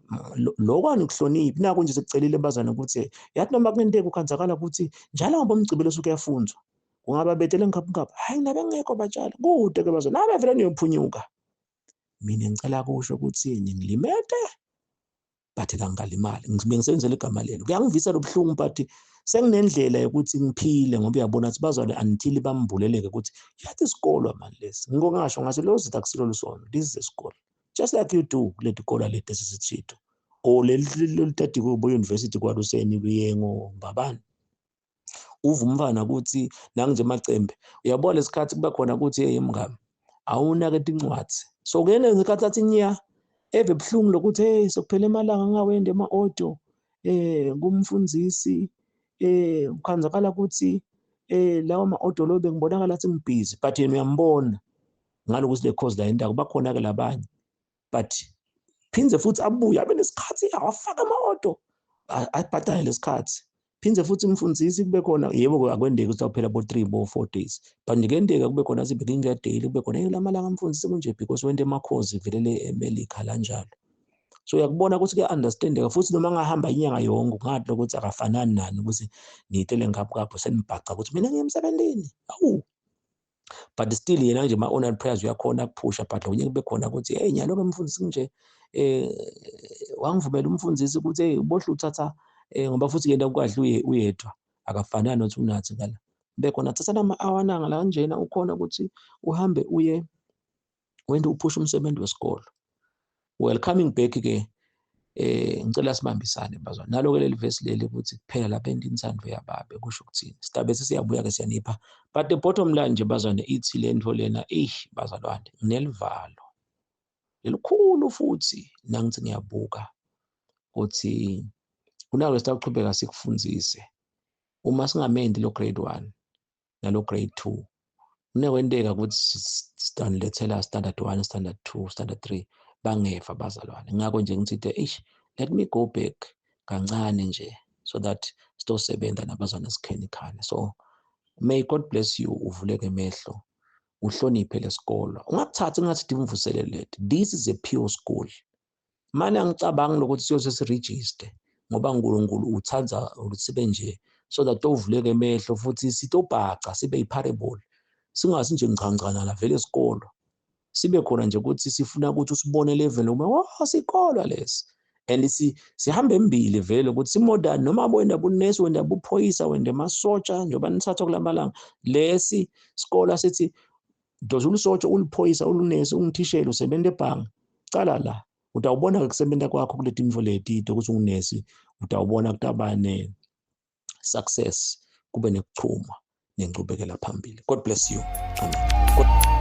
lokho anikuhloniphi naku nje sikucelile bazane ukuthi yathi noma kunenteka ukhanzakala ukuthi njalo ngoba umgcibelo usuke uyafunzwa kungaba betele ngikhaphunkhaphu hhayi nabe ngekho batshali kude ke bazane nabe vele niyophunyuka mina ngicela kusho ukuthi ningilimete but kangalimali bengisebenzela igama lelo kuyangivisa lobuhlungu but senginendlela yokuthi ngiphile ngoba uyabona ukuthi bazalwane until bambuleleke ukuthi yathi isikolo mani lesi ngiko ngasho ngase lo zitha akusilo lusono this is a school just like you do kuleti kola leti esisithito or leli lolutadi kubo university kwaluseni kuyengo mbabani uva umfana ukuthi nangu nje emacembe uyabona lesikhathi kuba khona ukuthi hey mngami awunake tincwadzi so kuyena ngesikhathi athi nya eve buhlungu lokuthi hey sekuphela emalanga ngawende ema-audio eh kumfundisi eh kukhanzakala ukuthi eh lawa ma-audio lo bengibonakala athi ngibhizi but yena uyambona ngalokuthi le course la indaba bakhona ke labanye but phinde futhi abuye abe nesikhathi awafake ama-auto abhadale lesikhathi phinde futhi umfundisi kube khona yebo akwendeki ukuthi awuphela bo-three bo-four days but kuyendeka kube khona sibe daily kube khona la malanga mfundisi kunje because wente emakhozi vele le emelika lanjalo so uyakubona ukuthi kuya-understandeka futhi noma angahamba inyanga yonke ungathi lokuthi akafanani nani ukuthi niyitele ngikhaphukaphu senibhaca ukuthi mina ngiye emsebentini awu but still yena nje ma-online prayers uyakhona kuphusha but lokunye kube khona ukuthi hey nyalo-ke mfundisi nje eh wangivumela umfundisi ukuthi hey ubohle uthatha eh ngoba futhi yena ukadla uyedwa akafanani nothi unathi ngala kube khona thatha nama-hour nanga la kanjena ukhona ukuthi uhambe uye wente uphushe umsebenzi wesikolo well coming back ke eh ngicela sibambisane bazwa nalo ke leli verse leli ukuthi kuphela lapha entintsandvo yababe kusho ukuthini sidabe sesiyabuya ke siyanipha but the bottom line nje bazwane ithi le nto lena eish bazalwane nginelivalo lelikhulu futhi nangithi ngiyabuka ukuthi kunalo sitawuchubeka sikufundise uma singamendi lo grade 1 nalo grade 2 kunekwenteka ukuthi sitanilethela standard 1 standard 2 standard 3 bangeva abazalwane ngakho nje ngithide eish let me go back kancane nje so that sitosebenza nabazalwane sikhenikhane so may God bless you uvuleke emehlo uhloniphe lesikolo ungakuthathi ngathi dimvuselele this is a pure school Mane angicabangi lokuthi siyose sirejiste ngoba uNkulunkulu uthanda ukuthi sibe nje so that tovuleka emehlo futhi sitobhaca sibe yi-parable singasi nje ngchangchana la vele isikolo sibe khona nje ukuthi sifuna ukuthi usibone level uma oh sikolwa lesi and si sihamba embili vele ukuthi simodern noma wena bunesi wena buphoyisa wena emasotsha njengoba nithathwa kulamalanga lesi sikolo sithi Doze ulisotsha uliphoyisa ulunesi ungithishela usebenza ebhange cala la utawubona kusebenza kwakho kule timvo leti ukuthi ungunesi utawubona kutaba ne-success kube nekuchuma nenchubekela phambili god bless you amen God.